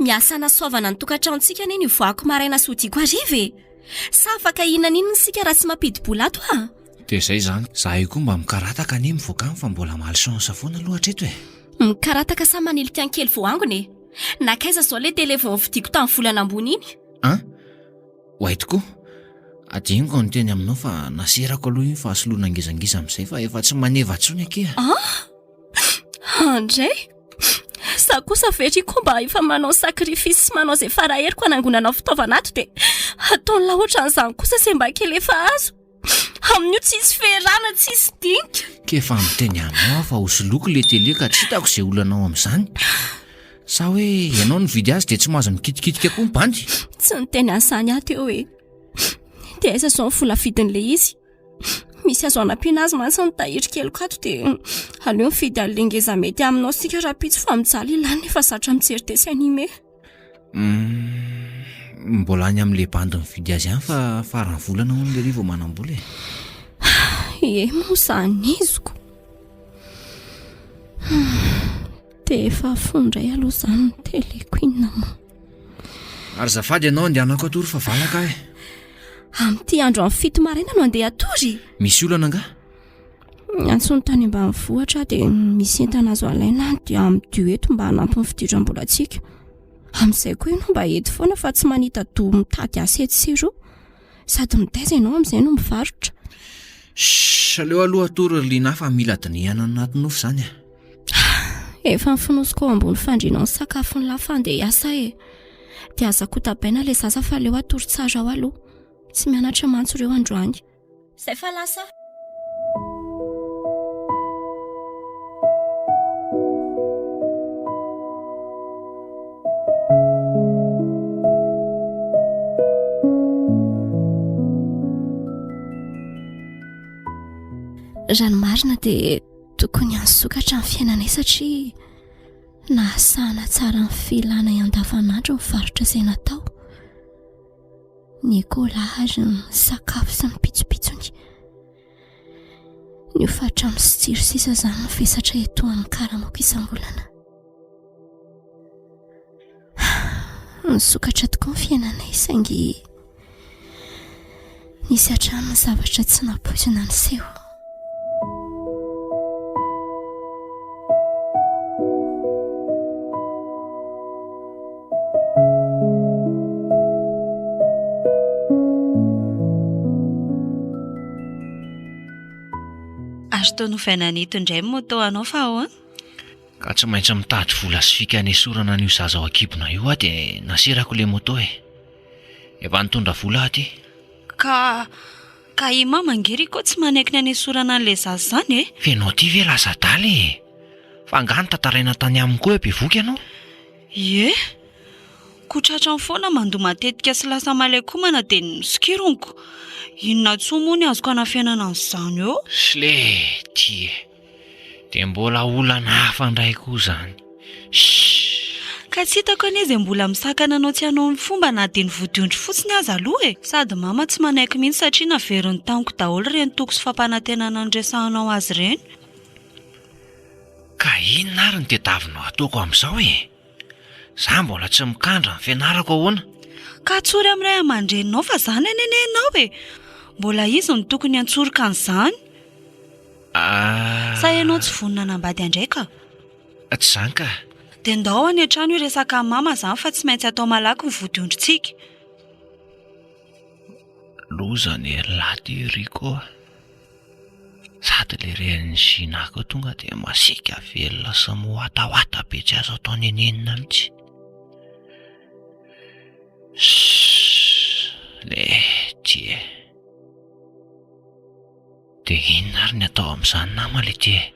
Miasa hanasoavana ny tokantranontsika anie ny hivoahako maraina sy hodiako hariva e! Sa afaka hihinana inona isika raha tsy mampidi-bola ato a? Dia izay izany. Izaho io koa mba mikarataka anie mivoaka any fa mbola malchance foana aloha hatreto e! Mikarataka sa manilika ny kely voaangona e? Nankaiza izao ilay télé vao novidiako tamin'ny volana ambony iny? An? Oay tokoa! Adinoko ny niteny aminao fa naserako aloha iny fa soloina ngezangeza amin'izay fa efa tsy maneva intsony akia. An? Andray! Za kosa ve ry koa mba efa manao sacrifice sy manao izay faraheriko hanangonana fitaovana ato dia ataon'lah ohatran'izany kosa izay mba kely efa azo. Amin'io tsisy ferana, tsisy dinika. K'efa miteny aminao aho fa hosoloiko le télé ka tsy hitako izay olanao amin'izany. Sa hoe ianao nividy azy dia tsy mahazo mikitikitika koa ny bandy? Tsy niteny an'izany aho teo e. Dia aiza izao ny vola vidin'ilay izy? Misy azo anampiana azy mantsy ny tahiry keliko ato dia aleo mifidy an'ilay ngeza mety aminao isika rahampitso fa mijaly i Lany efa zatra mijery dessin animé. Humm, mbola any amin'ilay bandy mividy azy ihany fa faran'ny volana hono lery vao manam-bola e. Ie moa izany iziko. Dia efa afoa indray aloha izany ny télé-ko inona moa. Ary zafady ianao andehanako hatory fa valaka aho e. Amin'ity andro amin'ny fito maraina no andeha hatory? Misy olana angaha? Niantso ny tany ambanivohitra aho dia misy entana azo alaina any dia amidio eto mba hanampy ny fidiram-bolantsika. Amin'izay koa ianao mba eto foana fa tsy manita-doha mitady asa etsy sy eroa. Sady mitaiza ianao amin'izay no mivarotra. Shh, aleo aloha hatory ry Lina fa mila dinihana anaty nofy izany e. Efa nofonosiko ao ambony fandrianao ny sakafon'ny lahy fa andeha hiasa e. Dia aza kotabaina ilay zaza fa aleo hatory tsara ao aloha. Tsy mianatra mantsy ireo androany. Zay fa lasa. Raha ny marina dia tokony hanisokatra ny fiainanay satria nahasahana tsara ny filanay andavanandro ny varotra izay natao. Ny akoholahy ary ny sakafo sy ny pitsopitsony. Ny hofantrano sy jiro sisa izany no vesatra etoan'ny karamako isam-bolana. Nisokatra tokoa ny fiainanay saingy nisy hatrany ny zavatra tsy nampoizina niseho. Ary toa novaina an'ito indray ny moto anao fa ahoana? Ka tsy maintsy mitady vola sy fika hanesorana an'io zaza ao an-kibonao io aho dia naserako ilay moto e. Efa nitondra vola aho aty. Ka, ka i mama ange ry koa tsy manaiky ny hanesorana an'ilay zaza izany e. F'enao ity ve lasa adala e? Fa angaha notantaraina tany aminy koa hoe bevohoka ianao? Ie. Koa tratrany foana mandoa matetika sy lasa malain-komana dia nosokiriko. Inona intsony moa ny azoko hanafenana an'izany eo? Slety e! Dia mbola olana hafa indray koa izany. Shh! Ka tsy hitako anie izay mbola misakana anao tsy hanao ny fomba na dia ny vodiondry fotsiny aza aloha e! Sady mama tsy manaiky mihitsy satria naveriny tamiko daholo ireny toky sy fampanantenana niresahanao azy ireny. Ka inona ary no tediavinao hataoko amin'izao e? Za mbola tsy mikandra ny fianarako ahoana? Ka tsory amin'ny ray aman-dreninao fa zany anie ny anao e! Mbola izy no tokony hiantsoroka an'izany. Ah. Sa ianao tsy vonona hanambady andray ka? Tsy izany ka. Dia ndao any an-trano hiresaka amin'i mama izany fa tsy maintsy atao malaky ny vodiondrintsika. Loza anie ry lahy ty Rico a! Sady le renin'i Gina koa tonga dia masiaka velona sy miwatawata be tsy azo atao nenenina mihitsy. Shhh, le ty e. Dia inona ary ny atao amin'izany nama letia e?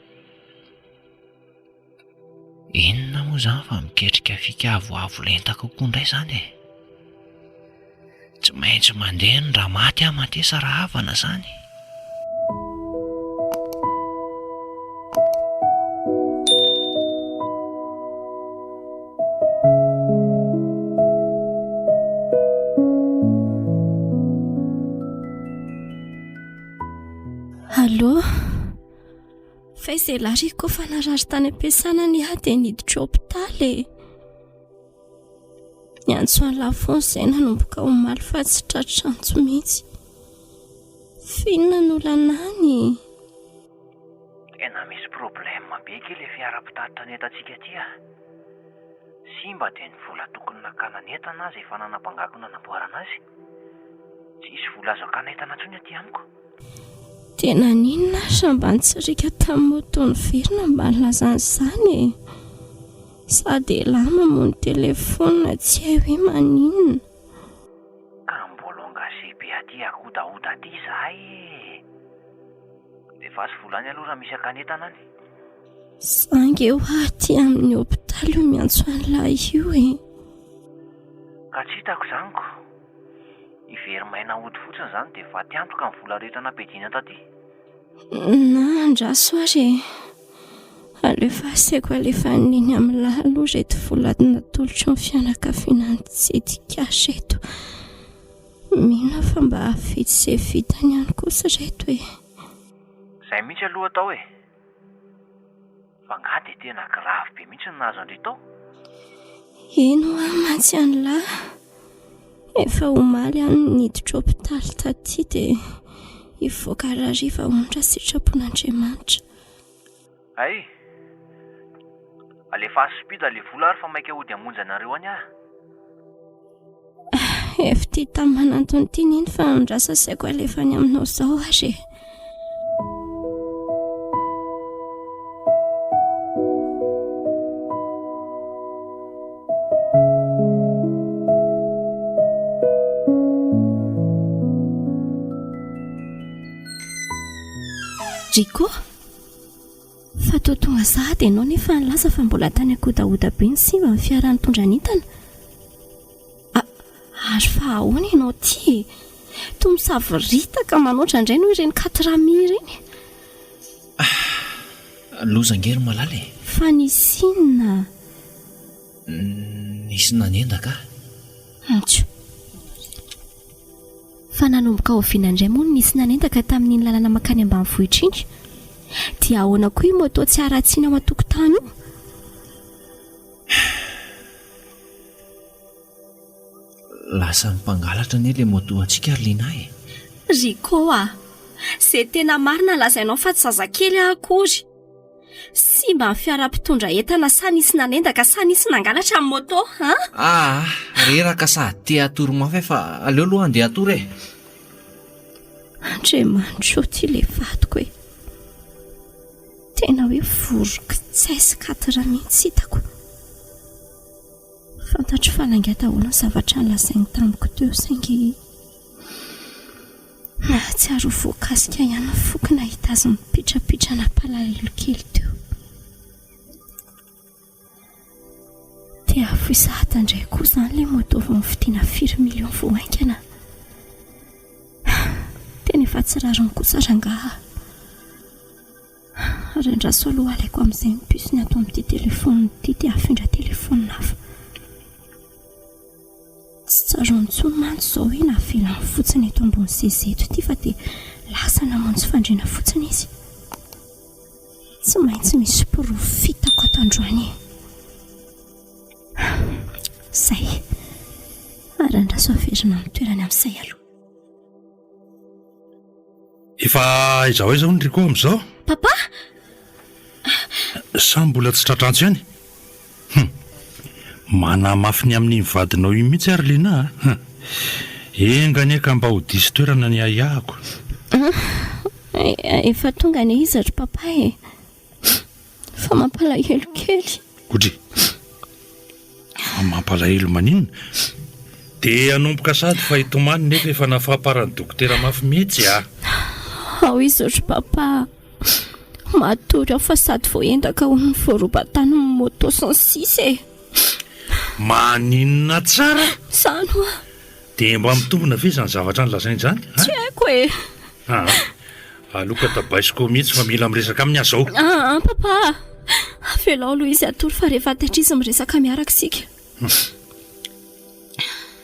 Inona moa izany fa miketrika fika avoavo lenta kokoa indray izany e? Tsy maintsy mandeha ny raha maty aho matesa rahavana izany. Allô? Faiza elah ry ko fa narary tany am-piasana ny ahy dia niditra hopitaly e. Niantso an'i Lafonce izay nanomboka omaly fa tsy tratra antso mihitsy. F'inona no olana any? Tena misy problème be kay le fiara mpitatitra ny entantsika aty a! Simba dia ny vola tokony nakana ny entana aza efa nanabangako nanamboarana azy. Tsisy vola azo akana entana intsony aty amiko. Dia naninona ary raha mba nitsiriaka tamin'ny moto niverina mba nilaza an'izany e? Sady elah mamono telefaonina tsy hay hoe maninona. Ka mbola engagé be aty akodahoda aty izahay e! Alefaso vola any aloha raha misy akana entana any. Za nge hoa aty amin'ny hopitaly io miantso an'lah io e! Ka tsy hitako izany ko! Hivery-maina hody fotsiny izany dia faty antoka ny vola rehetra nampidina taty. Na andraso ary e! Aleo fa asaiko alefan'i Neny amin'lah aloha ireto vola natolotry ny fianakaviana nitsidika ahy ireto. Mino aho fa mba hahavita izay vitany ihany kosa ireto e! Izay mihitsy aloha atao e! Fa angaha dia tena grave be mihitsy ny nahazo an-dry tao? Eny hoa mantsy an'lah. Efa omaly aho no niditra hopitaly taty dia hivoaka rahariva hono raha sitrapon'Andriamanitra. Hay! Alefaso speed le vola ary fa maika hody hamonjy anareo any aho. Efa ity tany manantona ity neny fa andraso asaiko alefa any aminao izao ary e. Rico, fa toa tonga sahady ianao nefa nilaza fa mbola tany ankodahoda be ny simba ny fiara nitondra ny entana. Ary fa ahoana ianao ity e? Toa misavoritaka manoatra indray noho ireny katrami ireny. Loza ange ry Malala e! Fa nisy inona? Nisy nanendaka ahy. Antso. Fa nanomboka oviana indray moa no nisy nanendaka tamin'iny lalana mankany ambanivohitra iny? Dia ahoana koa io moto tsy haratsiana ao an-tokotany io? Lasan'ny mpangalatra anie ilay moto antsika ry Lina e! Rico a! Izay tena marina lazainao fa tsy zazakely aho akory. Simba ny fiara mpitondra entana sa nisy nanendaka sa nisy nangalatra ny moto an? Aa! Reraka sady te hatory mafy aho fa aleo aloha handeha hatory e! Andriamanitra ô ty ilay vadiko e! Tena hoe vorokitsay sy cadre mihitsy hitako. Fantatro fa lainga daholo ny zavatra nolazainy tamiko teo saingy nahatsiaro ho voakasika ihany ny foko nahita azy mipitrapitra nampalahelo kely teo. Te hahafoy sahady indray koa izany ilay moto vao novidiana firy millions vao haingana. Tena efa tsy rariny kosa rangaha. Ary andraso aloha alaiko amin'izay ny puce-ny ato amin'ity telefaonina ity dia afindra telefaonina hafa. Tsy tsaroany intsony mantsy izao hoe navelany fotsiny eto ambony seza eto ity fa dia lasa namonjy fandriana fotsiny izy. Tsy maintsy misy porofo fitako ato androany e. Izay. Ary andraso averina amin'ny toerany amin'izay aloha. Efa aiza ho aiza hono ry Rico amin'izao? Papa! Sa mbola tsy tratr'antso ihany? Hum! Manamafy ny amin'iny vadinao iny mihitsy ary Lina a! Hum! Enga anie ka mba ho diso toerana ny ahiahiko. Efa tonga anie izy ry papa e! Fa mampalahelo kely. Odry! Fa mampalahelo maninona? Dia hanomboka sady fa hitomany nefa efa nafamparan'ny dokotera mafy mihitsy ah! Ao izy ry papa. Matory ao fa sady voaendaka hono ny voaroba tany ny moto sy ny sisa e. Maninona tsara? Izany hoa. Dia mba mitombina ve izany zavatra nolazainy izany? Tsy haiko e. Aa, aleo ka tabaisiko mihitsy fa mila miresaka aminy aho izao. Aa, papa, avelao aloha izy hatory fa rehefa taitra izy miresaka miaraka isika.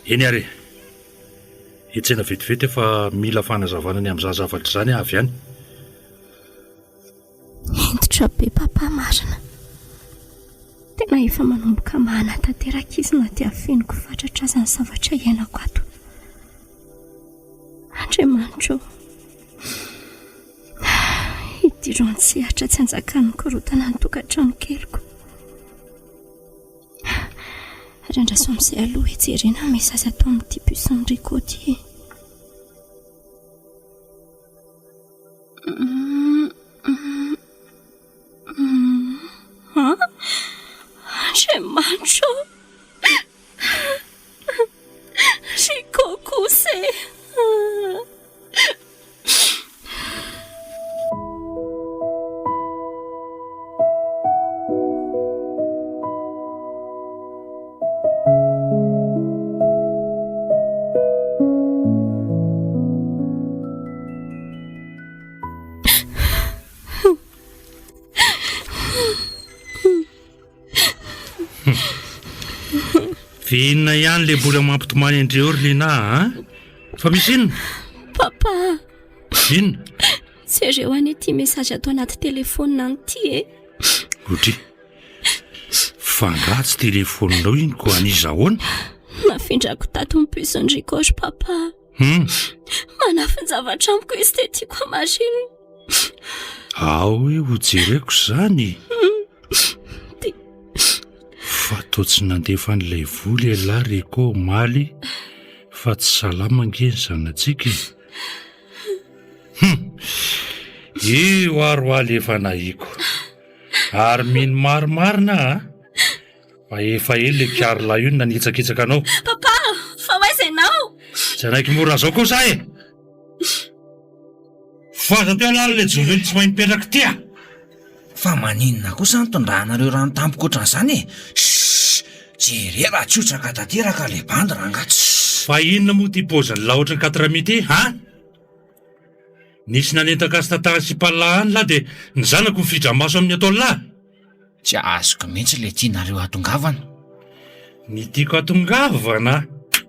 Eny ary e. Hetsehina vetivety aho fa mila fanazavana ny amin'izany zavatra izany aho avy any. Hentitra be papa marina. Tena efa manomboka mahana tanteraka izy na dia afeniko fatratra aza ny zavatra iainako ato. Andriamanitra ô. Idiro an-tsehatra tsy anjakan'ny korontana ny tokantrano keliko. Ary andraso amin'izay aloha hijerena ny message ato amin'ity puce-n'i Rico ity e. Andriamanitra ô! Rico kosa e! Inona ihany le mbola mampitomany an-dreo ry Lina a? Fa misy inona? Papa! Inona? Jereo anie ity message ato anaty telefaonina ity e. Otri. Fa angaha tsy telefaoninao iny ko an'iza ahoana? Nafindrako tato ny puce-n'i Rico ry papa. Hum. Manafin-javatra amiko izy dia tiako hamarinina. Ao hoe ho jereko izany. Dia Fa toa tsy nandefa an'ilay vola ialahy Rico omaly fa tsy salama ange ny zanatsika e. Hum! Io ary hoa le efa nahiko. Ary mino marimarina a! Fa efa ela le Carla io no nanitsakitsaka anao. Papa! Fa ho aiza ianao? Tsy hanaiky mora an'izao kosa aho e! Fohaza teo aloha le jojoly tsy mahay mipetraka ity a! Fa maninona kosa no tondrahanareo rano tampoka ohatran'izany e? Shh! Jereo raha tsy hotraka tanteraka le bandy rangaha tss! Fa inona moa ity paozin'lah ohatran'ny quatre midi ity an? Nisy nanentaka azy tantara sy pallah any lah dia ny zanako mifidra maso amin'ny ataon'lah. Tsy azoko mihitsy le tianareo hatongavana. Ny tiako hatongavana?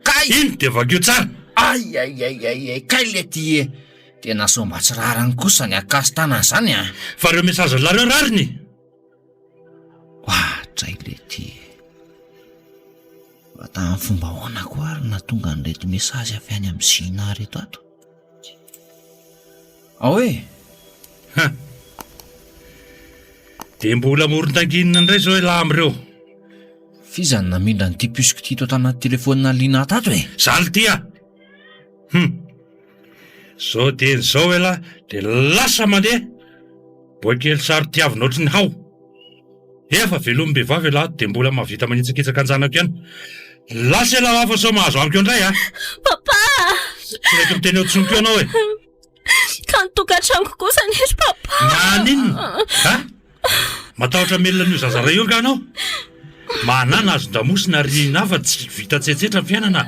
Kay! Iny dia vakio tsara! Ay ay ay ay ay kay le ty e! Tena sao mba tsy rariny kosa ny hakasi-tanana izany an! Fa reo message nlah reo rariny? Ohatray le ty e! Fa tamin'ny fomba ahoana koa ary no nahatonga an'ireto message avy any amin'i Gina ireto ato? Ao e! Ha! Dia mbola moron-tanginina indray izao ialahy amin'ireo. F'iza no namindra an'ity puce-ko ity tato anaty telefaonina Lina tato e? Zaly ity ah! Hum! Izao dieny izao ialahy dia lasa mandeha! Boay kely saro-tiavina ohatry ny hao! Efa velomim-behivavy ialahy dia mbola mahavita manitsakitsaka an-janako ihany. Lasa ialahy hafa sao mahazo amiko indray a! Papa! Tsy mety miteny eo intsony koa ianao e! Ka ny tokantranoko kosa anie ry papa! Maninona? Ha? Matahotra hamelona an'io zaza iray io angaha ianao? Manana hazon-damosina ry Nina fa tsy vita tsetsetra ny fiainana.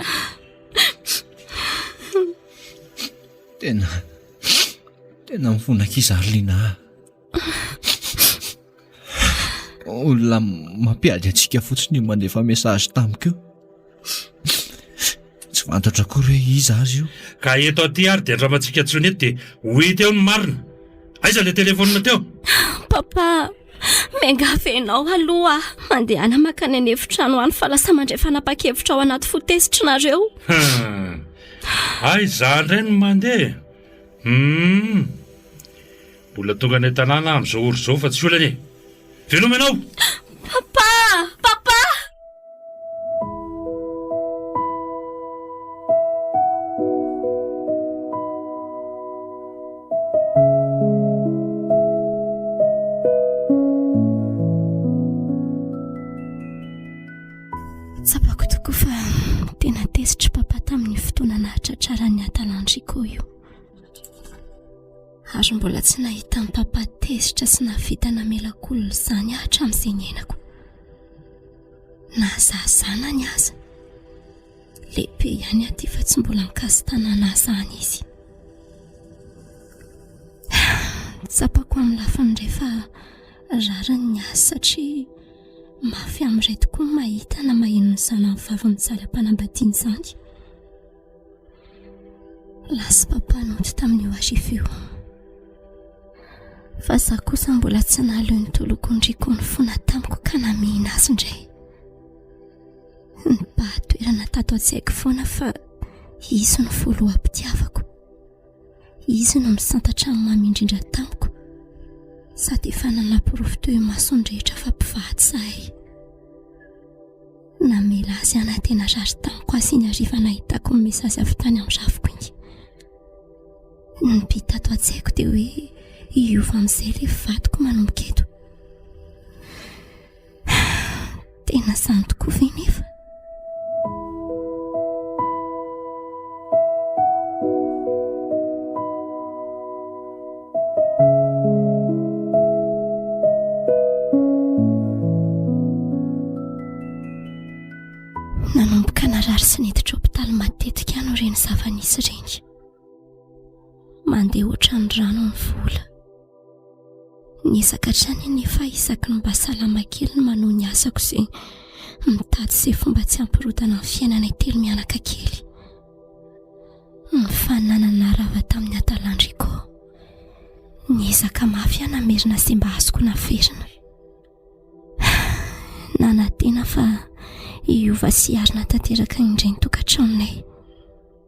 Tena, tena mifona ankizy ary Lina a! Olona mampiady antsika fotsiny io mandefa message tamiko io. Tsy fantatro akory hoe iza azy io. Ka eto aty ary dia andramantsika intsony eto dia ho hita eo ny marina. Aiza ilay telefaonina teo? Papa, miangavy anao aloha aho. Mandehana mankany an'efitrano any fa lasa mandray fanapahan-kevitra ao anaty fo tezitra nareo. Hum. Aiza indray no mandeha? Hum. Mbola tonga any an-tanàna aho amin'izao ora izao fa tsy olana e! Veloma ianao! Papa! Papa! Tsapako tokoa fa tena tezitra papa tamin'ny fotoana nahatratraran'ny hadalan-dRico io. Ary mbola tsy nahita an'i Papa tezitra sy nahavita namela olona izany aho hatramin'izay niainako. Na za zanany aza. Lehibe ihany aho ity fa tsy mbola nikasi-tanana ahy izany izy. Tsapako amin'ny lafiny iray fa rariny ny azy satria mafy amin'ny ray tokoa ny mahita na maheno ny zanany vavy mijaly am-panambadiana izany. Lasa papa nody tamin'io hariva io. Fa za kosa mbola tsy nahaleo ny tolokondriko nifona tamiko ka namihina azy indray. Nibahan-toerana tato an-tsaiko foana fa izy no voaloham-pitiavako. Izy no misantatra ny mamy indrindra tamiko. Sady efa nanaporofo teo imason'ny rehetra fa mpivady izahay. Namela azy aho na dia narary tamiko aza iny hariva nahitako ny message avy tany amin'ny rafiko iny. Ny by tato an-tsaiko dia hoe hiova amin'izay ilay vadiko manomboka eto. Tena izany tokoa ve nefa? Nanomboka narary sy niditra hopitaly matetika aho ireny zava-nisy ireny. Mandeha ohatran'ny rano ny vola. Niezaka hatrany anefa aho isaky ny mba salama kely ny manohy ny asako sy mitady izay fomba tsy hampirodana ny fiainanay telo mianaka kely. Ny fananana rava tamin'ny hadalan-dRico. Niezaka mafy aho namerina izay mba azoko naverina. Nanantena fa hiova sy hiarina tanteraka indray ny tokantranonay.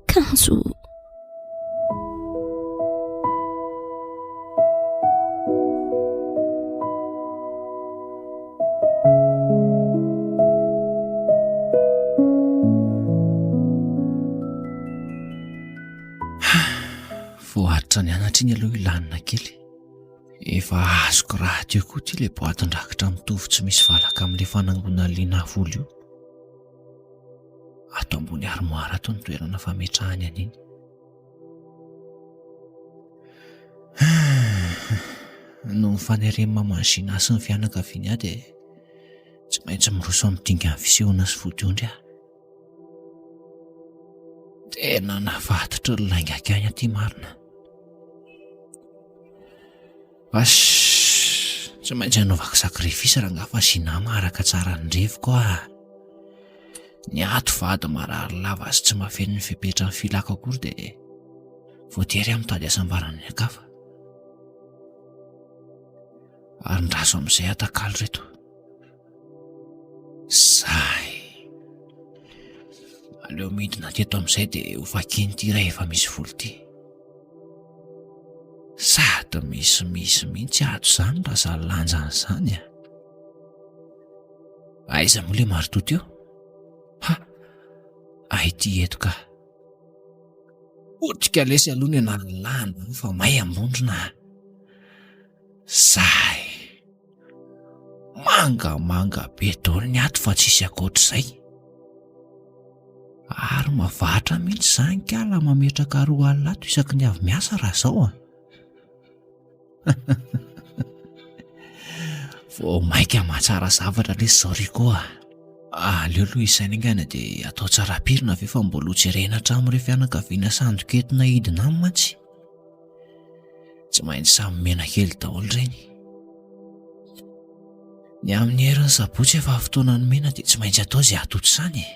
Kanjo Voaharitra nianatra iny aloha i Lanina kely. Efa azoko rahateo koa ity ilay boatin-drakitra mitovy tsy misy valaka amin'ilay fanangonan'i Lina vola io. Ato ambony armoire ato ny toerana fametrahany an'iny. Noho ny faneren'i Maman Gina sy ny fianakaviany ahy dia tsy maintsy miroso amin'ny dingan'ny fisehoana sy vodiondry aho. Tena navaditry ny laingako ihany aty marina. Vash, tsy maintsy hanaovako sacrifice rangahy fa Gina maharaka tsara ny reviko ah. Ny ato vady marary lava sy tsy mahafeno ny fepetra ny filako akory dia voatery aho mitady hasambarana any an-kafa. Ary ndraso amin'izay atakalo reto. Zay. Aleo midina teto amin'izay dia ho vakiany ity iray efa misy volo ity. Sady misimisy mihitsy ato izany raha izany lanjany izany a. Aiza moa ilay maritoa teo? Ha! Ay ity eto ka. Potika lesy aloha ny anan'ny lany fa may ambondrona. Zay. Mangamanga be daholo ny ato fa tsisy ankoatr'izay. Ary mavatra mihitsy izany kala mametraka 20 ato isaky ny avy miasa raha izao a. Vao maika mahatsara zavatra lesy izao Rico a. Aleo aloha isaina haingana dia atao tsara pirina ve fa mbola ho jerena hatramin'ireo fianakaviana sandoka entina hidina any mantsy. Tsy maintsy samy mena kely daholo ireny. Ny amin'ny herin'ny sabotsy efa fotoana nomena dia tsy maintsy atao izay hahatontosana e.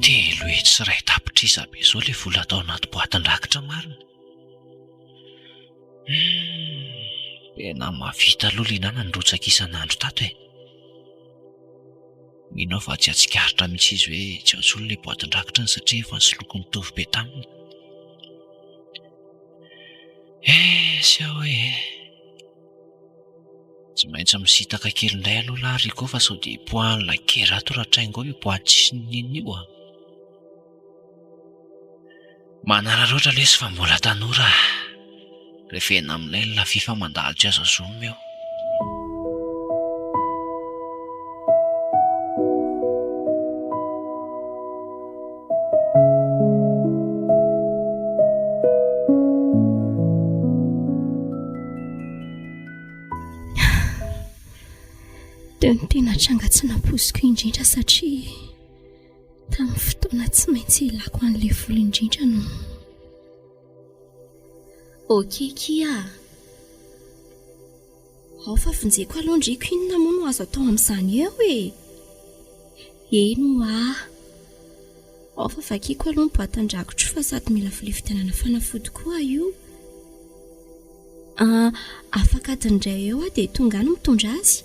Telo hetsy sy iray tapitrisa be izao ilay vola atao anaty boatin-drakitra marina. Tena mahavita aloha Lina nandrotsaka isan'andro tato e. Mino aho fa tsy hahatsikaritra mihitsy izy hoe tsy ao intsony ilay boatin-drakitrany satria efa nisoloky nitovy be taminy. Esy aho e. Tsy maintsy misintaka kely indray aloha lahy Rico fa sao dia hipoahan'ny lakera ato raha traingo ao io boaty tsisy n'inon'inona io a. Manararaotra lesy fa mbola tanora. Revena amin'ilay la vie fa mandalo tsy azo azonina eo. Teo ny tena tranga tsy nampoiziko indrindra satria tamin'ny fotoana tsy maintsy ilako an'ilay vola indrindra no Ok kia a! Ao fa vonjeko aloha ndriko inona moa no azo atao amin'izany eo e! Eny hoa! Ao fa vakiako aloha ny boatin-drakotro fa sady mila vola hividianana fanafody koa aho io. Ah, afaka adiny iray eo aho dia tonga any mitondra azy.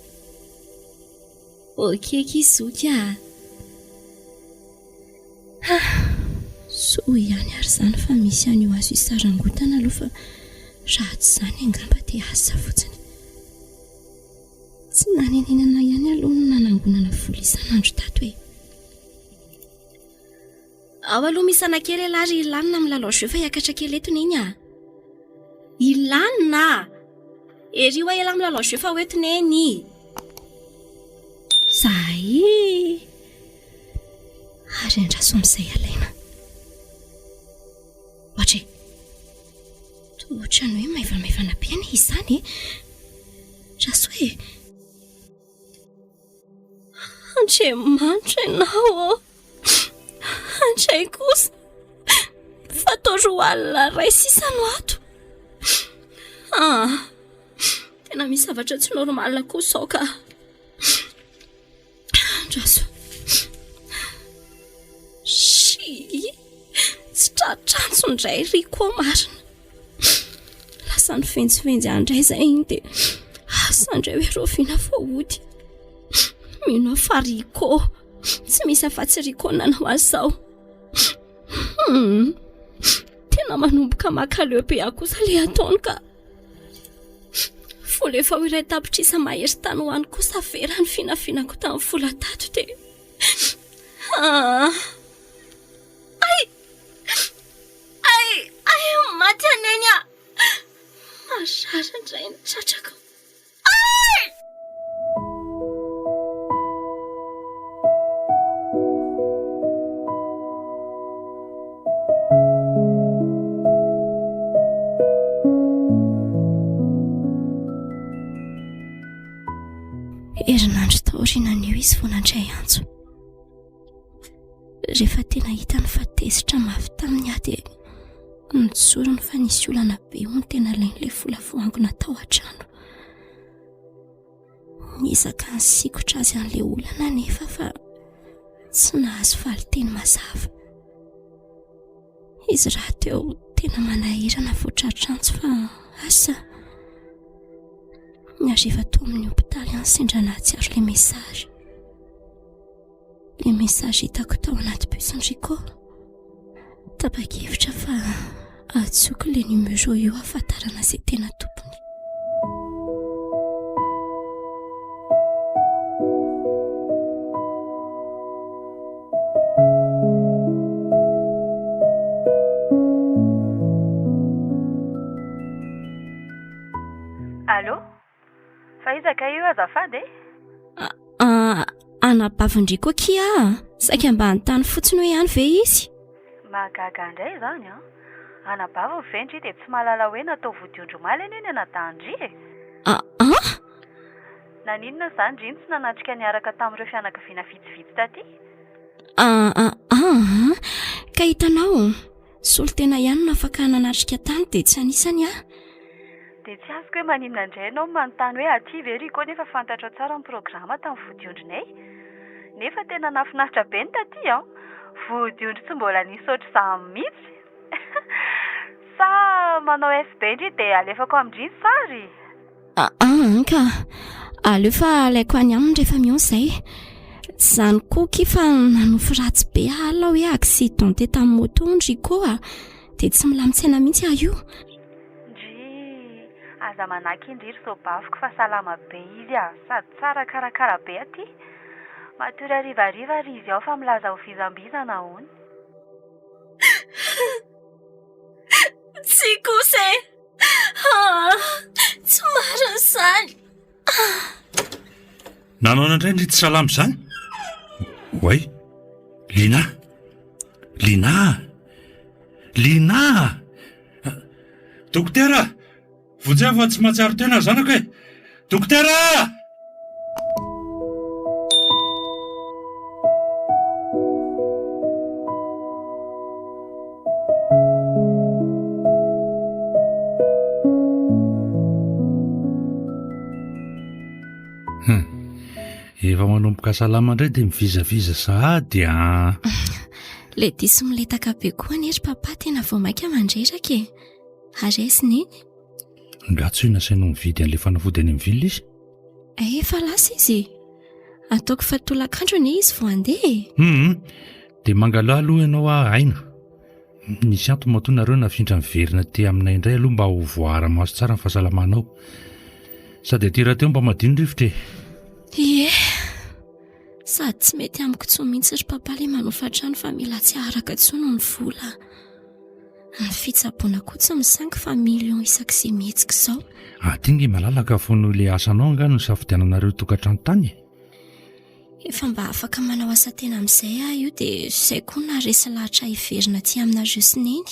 Ok akia zoky a! Soa ihany ary izany fa misy an'io azo isarangotana aloha fa raha tsy izany angamba dia asa fotsiny. Tsy nanenenana ihany aloha ny nanangonana vola isan'andro tato e. Ao aloha misy anakely ialahy ry Ilanina milalao jeu fa hiakatra kely eto neny a. Ilanina a! Ery hoa ialahy milalao jeu fa ho eto neny. Zay! Ary andraso amin'izay alaina. Ohatra e! Toa ohatran'ny hoe maivamaivana be anie izany e! Andraso e! Andriamanitra ianao ô! Andray kosa! Fa toa roa alina iray sisa no ato. Ah! Tena misy zavatra tsy normal kosa izao ka. Andraso. Shii! Tsy tratrantso indray ry koa marina. Lasa nifenjifenjy any indray izay iny dia asa indray hoe rahoviana vao hody. Mino aho fa Rico. Tsy misy afa-tsy Rico nanao an'izao. Hmm. Tena manomboka makaleo be ahy kosa ilay ataony ka. Vola efa ho iray tapitrisa mahery tany ho any kosa vera ny finafinako tamin'ny vola tato dia. Ah. Ay! Ay! Ay! Maty aneny ah! Marary indray ny tratrako. Ay! Herinandro taorianan'io izy vao nandray antso. Rehefa tena hitany fa tezitra mafy taminy aho dia notsoriny fa nisy olana be hono tena alain'ilay vola voangona tao an-trano. Niezaka nisikotra azy an'ilay olana anefa fa tsy nahazo valin-teny mazava. Izy rahateo tena manahirana vao tratr'antso fa asa. Ny hariva tao amin'ny hopitaly aho sendra nahatsiaro ilay message. Ilay message hitako tao anaty bus-n'i Rico. Tapa-kevitra fa antsoiko ilay numéro io hahafantarana izay tena tompony. Allô? Fa iza kay io azafady e? Ah, anabavin-dry koa akia a! Saika mba hanontany fotsiny hoe any ve izy? Mahagaga indray izany an! Anabaviny ve ndry dia tsy mahalala hoe natao vodiondry omaly anie ny anadahin-dry e! Ah ah! Naninona izany ndry no tsy nanatrika niaraka tamin'ireo fianakaviana vitsivitsy taty? Ah ah ah! Ka hitanao, solontena ihany no afaka nanatrika tany dia tsy anisany aho. Dia tsy azoko hoe maninona indray ianao no manontany hoe aty ve Rico nefa fantatrao tsara ny programa tamin'ny vodiondrinay? Nefa tena nahafinaritra be ny taty an! Vodiondry tsy mbola nisy ohatr'izany mihitsy! Sa manao FB ndry dia alefako amin-dry ny sary? Aa ka! Aleo fa alaiko any aminy rehefa mihaona izay. Tsy izany koa akia fa nanofy ratsy be aho alina hoe accidenté tamin'ny moto hono Rico a! Dia tsy milamin-tsaina mihitsy aho io. Ndrii! Aza manaky ndry ry soabaviko fa salama be izy a! Sady tsara karakara be aty! Matory harivariva ary izy ao fa milaza ho vizambizana hono. Tsia kosa e! Nanaona indray ndry tsy salama izany? Oay! Lina! Lina! Lina! Dokotera! Vonjeo fa tsy mahatsiaro tena ny zanako e! Dokotera! Hum. Efa manomboka salama indray dia mivizaviza sahady an. Le diso miletaka be koa anie ry papa tena vao mainka mandreraka e. Ary aiza neny? Nga tsy nasainao mividy an'ilay fanafody any amin'ny ville izy? Eh, efa lasa izy e. Ataoko fa tolakandro anie izy vao handeha e. Hum, dia mangalà aloha ianao aho aina. Nisy antony matoa nareo nafindra miverina aty aminay indray aloha mba ho voaara-maso tsara ny fahasalamanao. Sady aty rahateo mba madio ny rivotra e. Ie. Sady tsy mety amiko intsony mihitsy ry papa ilay manofa trano fa mila tsy haharaka intsony ny vola. Ny fitsaboana koa tsy misangy fa millions isak'izay mihetsika izao. Aty nge malalaka fo noho ilay asanao angaha no nisafidiananareo tokantrano tany e? Efa mba afaka manao asa tena amin'izay aho io dia izay koa naharesy lahatra hiverina aty aminareo sy neny.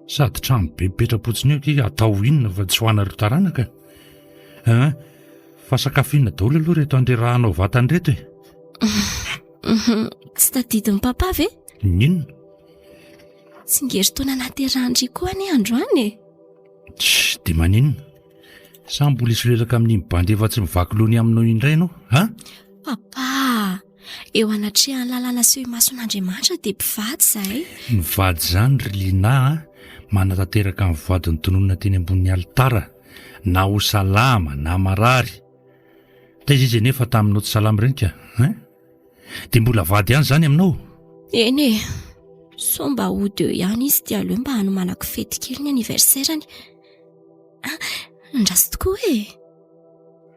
Sady trano be mipetra-potsiny eo akia atao inona fa tsy ho anareo taranaka e? Fa sakafo inona daholo aloha ireto andrerahanao vatana ireto e? Tsy tadidin'i papa ve? Ny inona? Tsingerin-taona nahaterahan-dry koa anie androany e! Tssy, dia maninona? Sa mbola hisolelaka amin'iny bandy efa tsy mivaky loha ny aminao indray ianao, an? Papa a! Eo anatrehan'ny lalàna sy eo imason'Andriamanitra dia mpivady izahay. Mivady izany ry Lina a! Manatanteraka ny voady notononina teny ambonin'ny alitara, na ho salama na marary. Taiza izy anefa taminao tsy salama ireny ka, hein? Dia mbola vady ihany izany aminao? Eny e! Sao mba hody eo ihany izy dia aleo mba hanomanako fety kely ny anniversaire-ny. Ah, andraso tokoa e!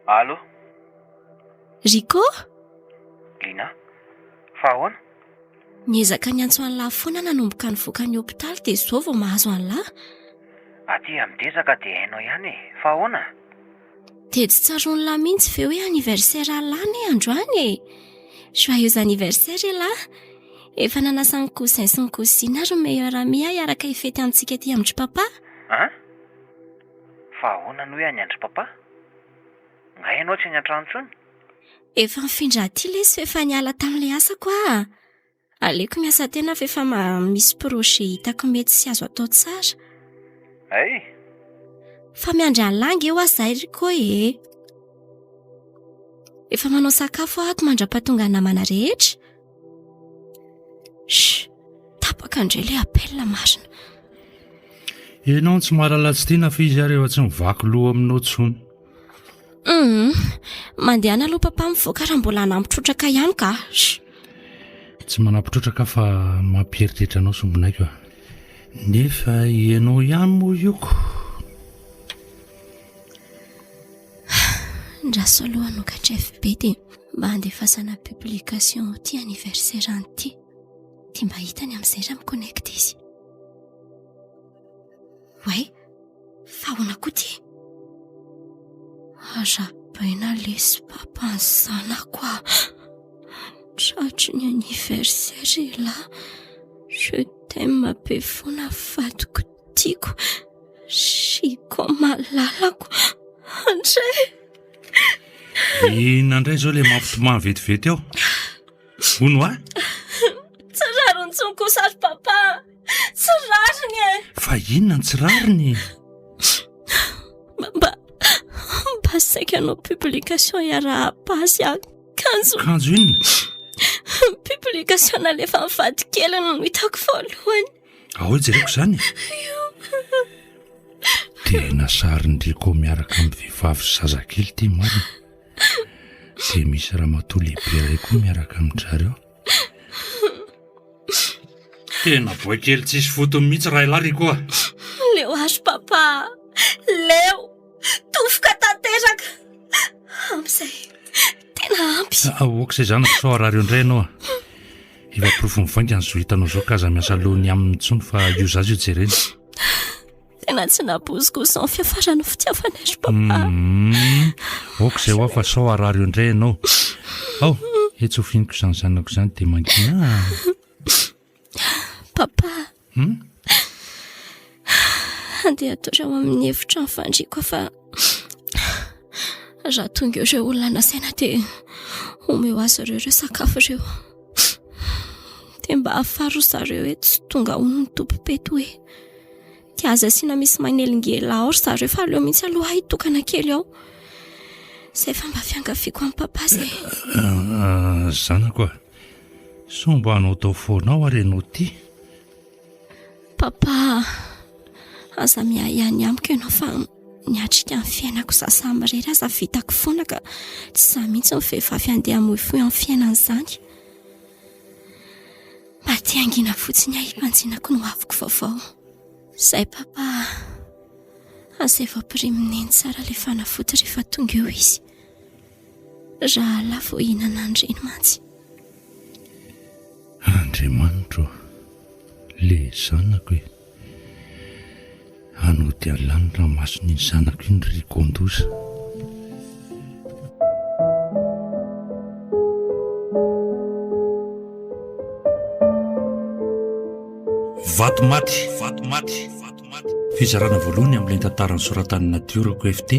Allo? Rico? Lina, fa ahoana? Niezaka niantso an'lah foana nanomboka nivoaka ny hopitaly dia izao vao mahazo an'lah. Aty amin'ny dezaka dia hainao ihany e! Fa ahoana? Dia tsy tsaroan'lah mihitsy ve hoe anniversaire an'lah anie androany e! Joyeux anniversaire elah! Efa nanasa ny cousin sy ny cousine ary ny meilleur ami aho hiaraka hifety amintsika aty amin-dry papa. An? Fa ahoana no hoe any an-dry papa? Nga ianao tsy any an-trano intsony? Efa nifindra aty lesy fa efa niala tamin'ilay asako aho. Aleoko miasa tena fa efa mba misy projet hitako mety sy azo atao tsara. Hay! Fa miandry an'lah ange hoa zay ry koi e! Efa manao sakafo aho ato mandra-pahatonga ny namana rehetra. Chut! Tapaka indray ilay appel marina. Ianao no tsy mahalala tsy tiana fa izy ary efa tsy mivaky loha aminao intsony. Hum, mandehana aloha papa mivoaka raha mbola hanampy trotraka ihany ka. Tsy manampy trotraka fa mampieritreritra anao sombinaiko a. Nefa ianao ihany moa io ko. Ndraso aloha hanokatra FB dia mba handefasana publication ity anniversaire an'ity. Dia mba hitany amin'izay raha mi-connecte izy. Oay, fa ahoana koa ty? Arahabaina lesy papa ny zanako a! Tratry ny anniversaire elah, je t'aime be foana vadiko tiako, Chico malalako, andray! Inona indray izao ilay mampitomany vetivety eo? Hono hoa? Tsy rariny intsony kosa ry papa a! Tsy rariny e! Fa inona no tsy rariny e? Mba, mba saika hanao publication hiarahaba azy aho kanjo. Kanjo inona? Publication nalefan'ny vadikeliny no hitako voalohany. Ao jereko izany e. Tena sarin-dry Rico miaraka amin'ny vehivavy sy zazakely ity marina. Dia misy ramatoa lehibe iray koa miaraka amin-dry zareo. Tena boay kely tsisy fotony mihitsy raha ialahy Rico a! Leo ahy papa a! Leo! Tofoka tanteraka! Ampy izay! Tena ampy! Aoka izay zanako sao harary eo indray ianao a! Efa porofo mivaingana izao hitanao izao ka aza miasa loha ny aminy intsony fa io zaza io jerena. Tena tsy nampoiziko ho izao ny fiafaran'ny fitiavanay ry papa. Hum, aoka izay hoa fa sao harary eo indray ianao. Ao, etsy ho fihiniko izany zanako izany dia mangina. Papa. Hum? Andeha hatory ao amin'ny efitrano fandriako aho fa raha tonga eo ireo olona nasaina dia omeo azy ireo ireo sakafo ireo. Dia mba hafaro ry zareo hoe tsy tonga hono ny tompom-pety hoe. Dia aza asiana misy manelingelina ao ry zareo fa aleo mihitsy aloha aho hitokana kely ao. Izay fa mba fiangaviako amin'i papa izay. Ah, zanako a, sao mba hanaotao foana ao ary ianao ity? Papa, aza miahiahy ny amiko ianao fa niatrika ny fiainako za samirery aza vitako foana ka tsy za mihitsy ny vehivavy handeha hamoifoy amin'ny fiainana izany. Mba te hangina fotsiny aho hibanjinako ny hoaviko vaovao. Izay papa a! Asaivo ampirimin'i Neny tsara ilay fanafody rehefa tonga eo izy. Rahalahy vao hihinana an'ireny mantsy. Andriamanitro ô! Le zanako e! Hanody an'lah ny ranomason'iny zanako iny ry Gondoza. Vato maty, vato maty, vato maty. Fizarana voalohany amin'ilay tantara nosoratan'i Natiorako FT.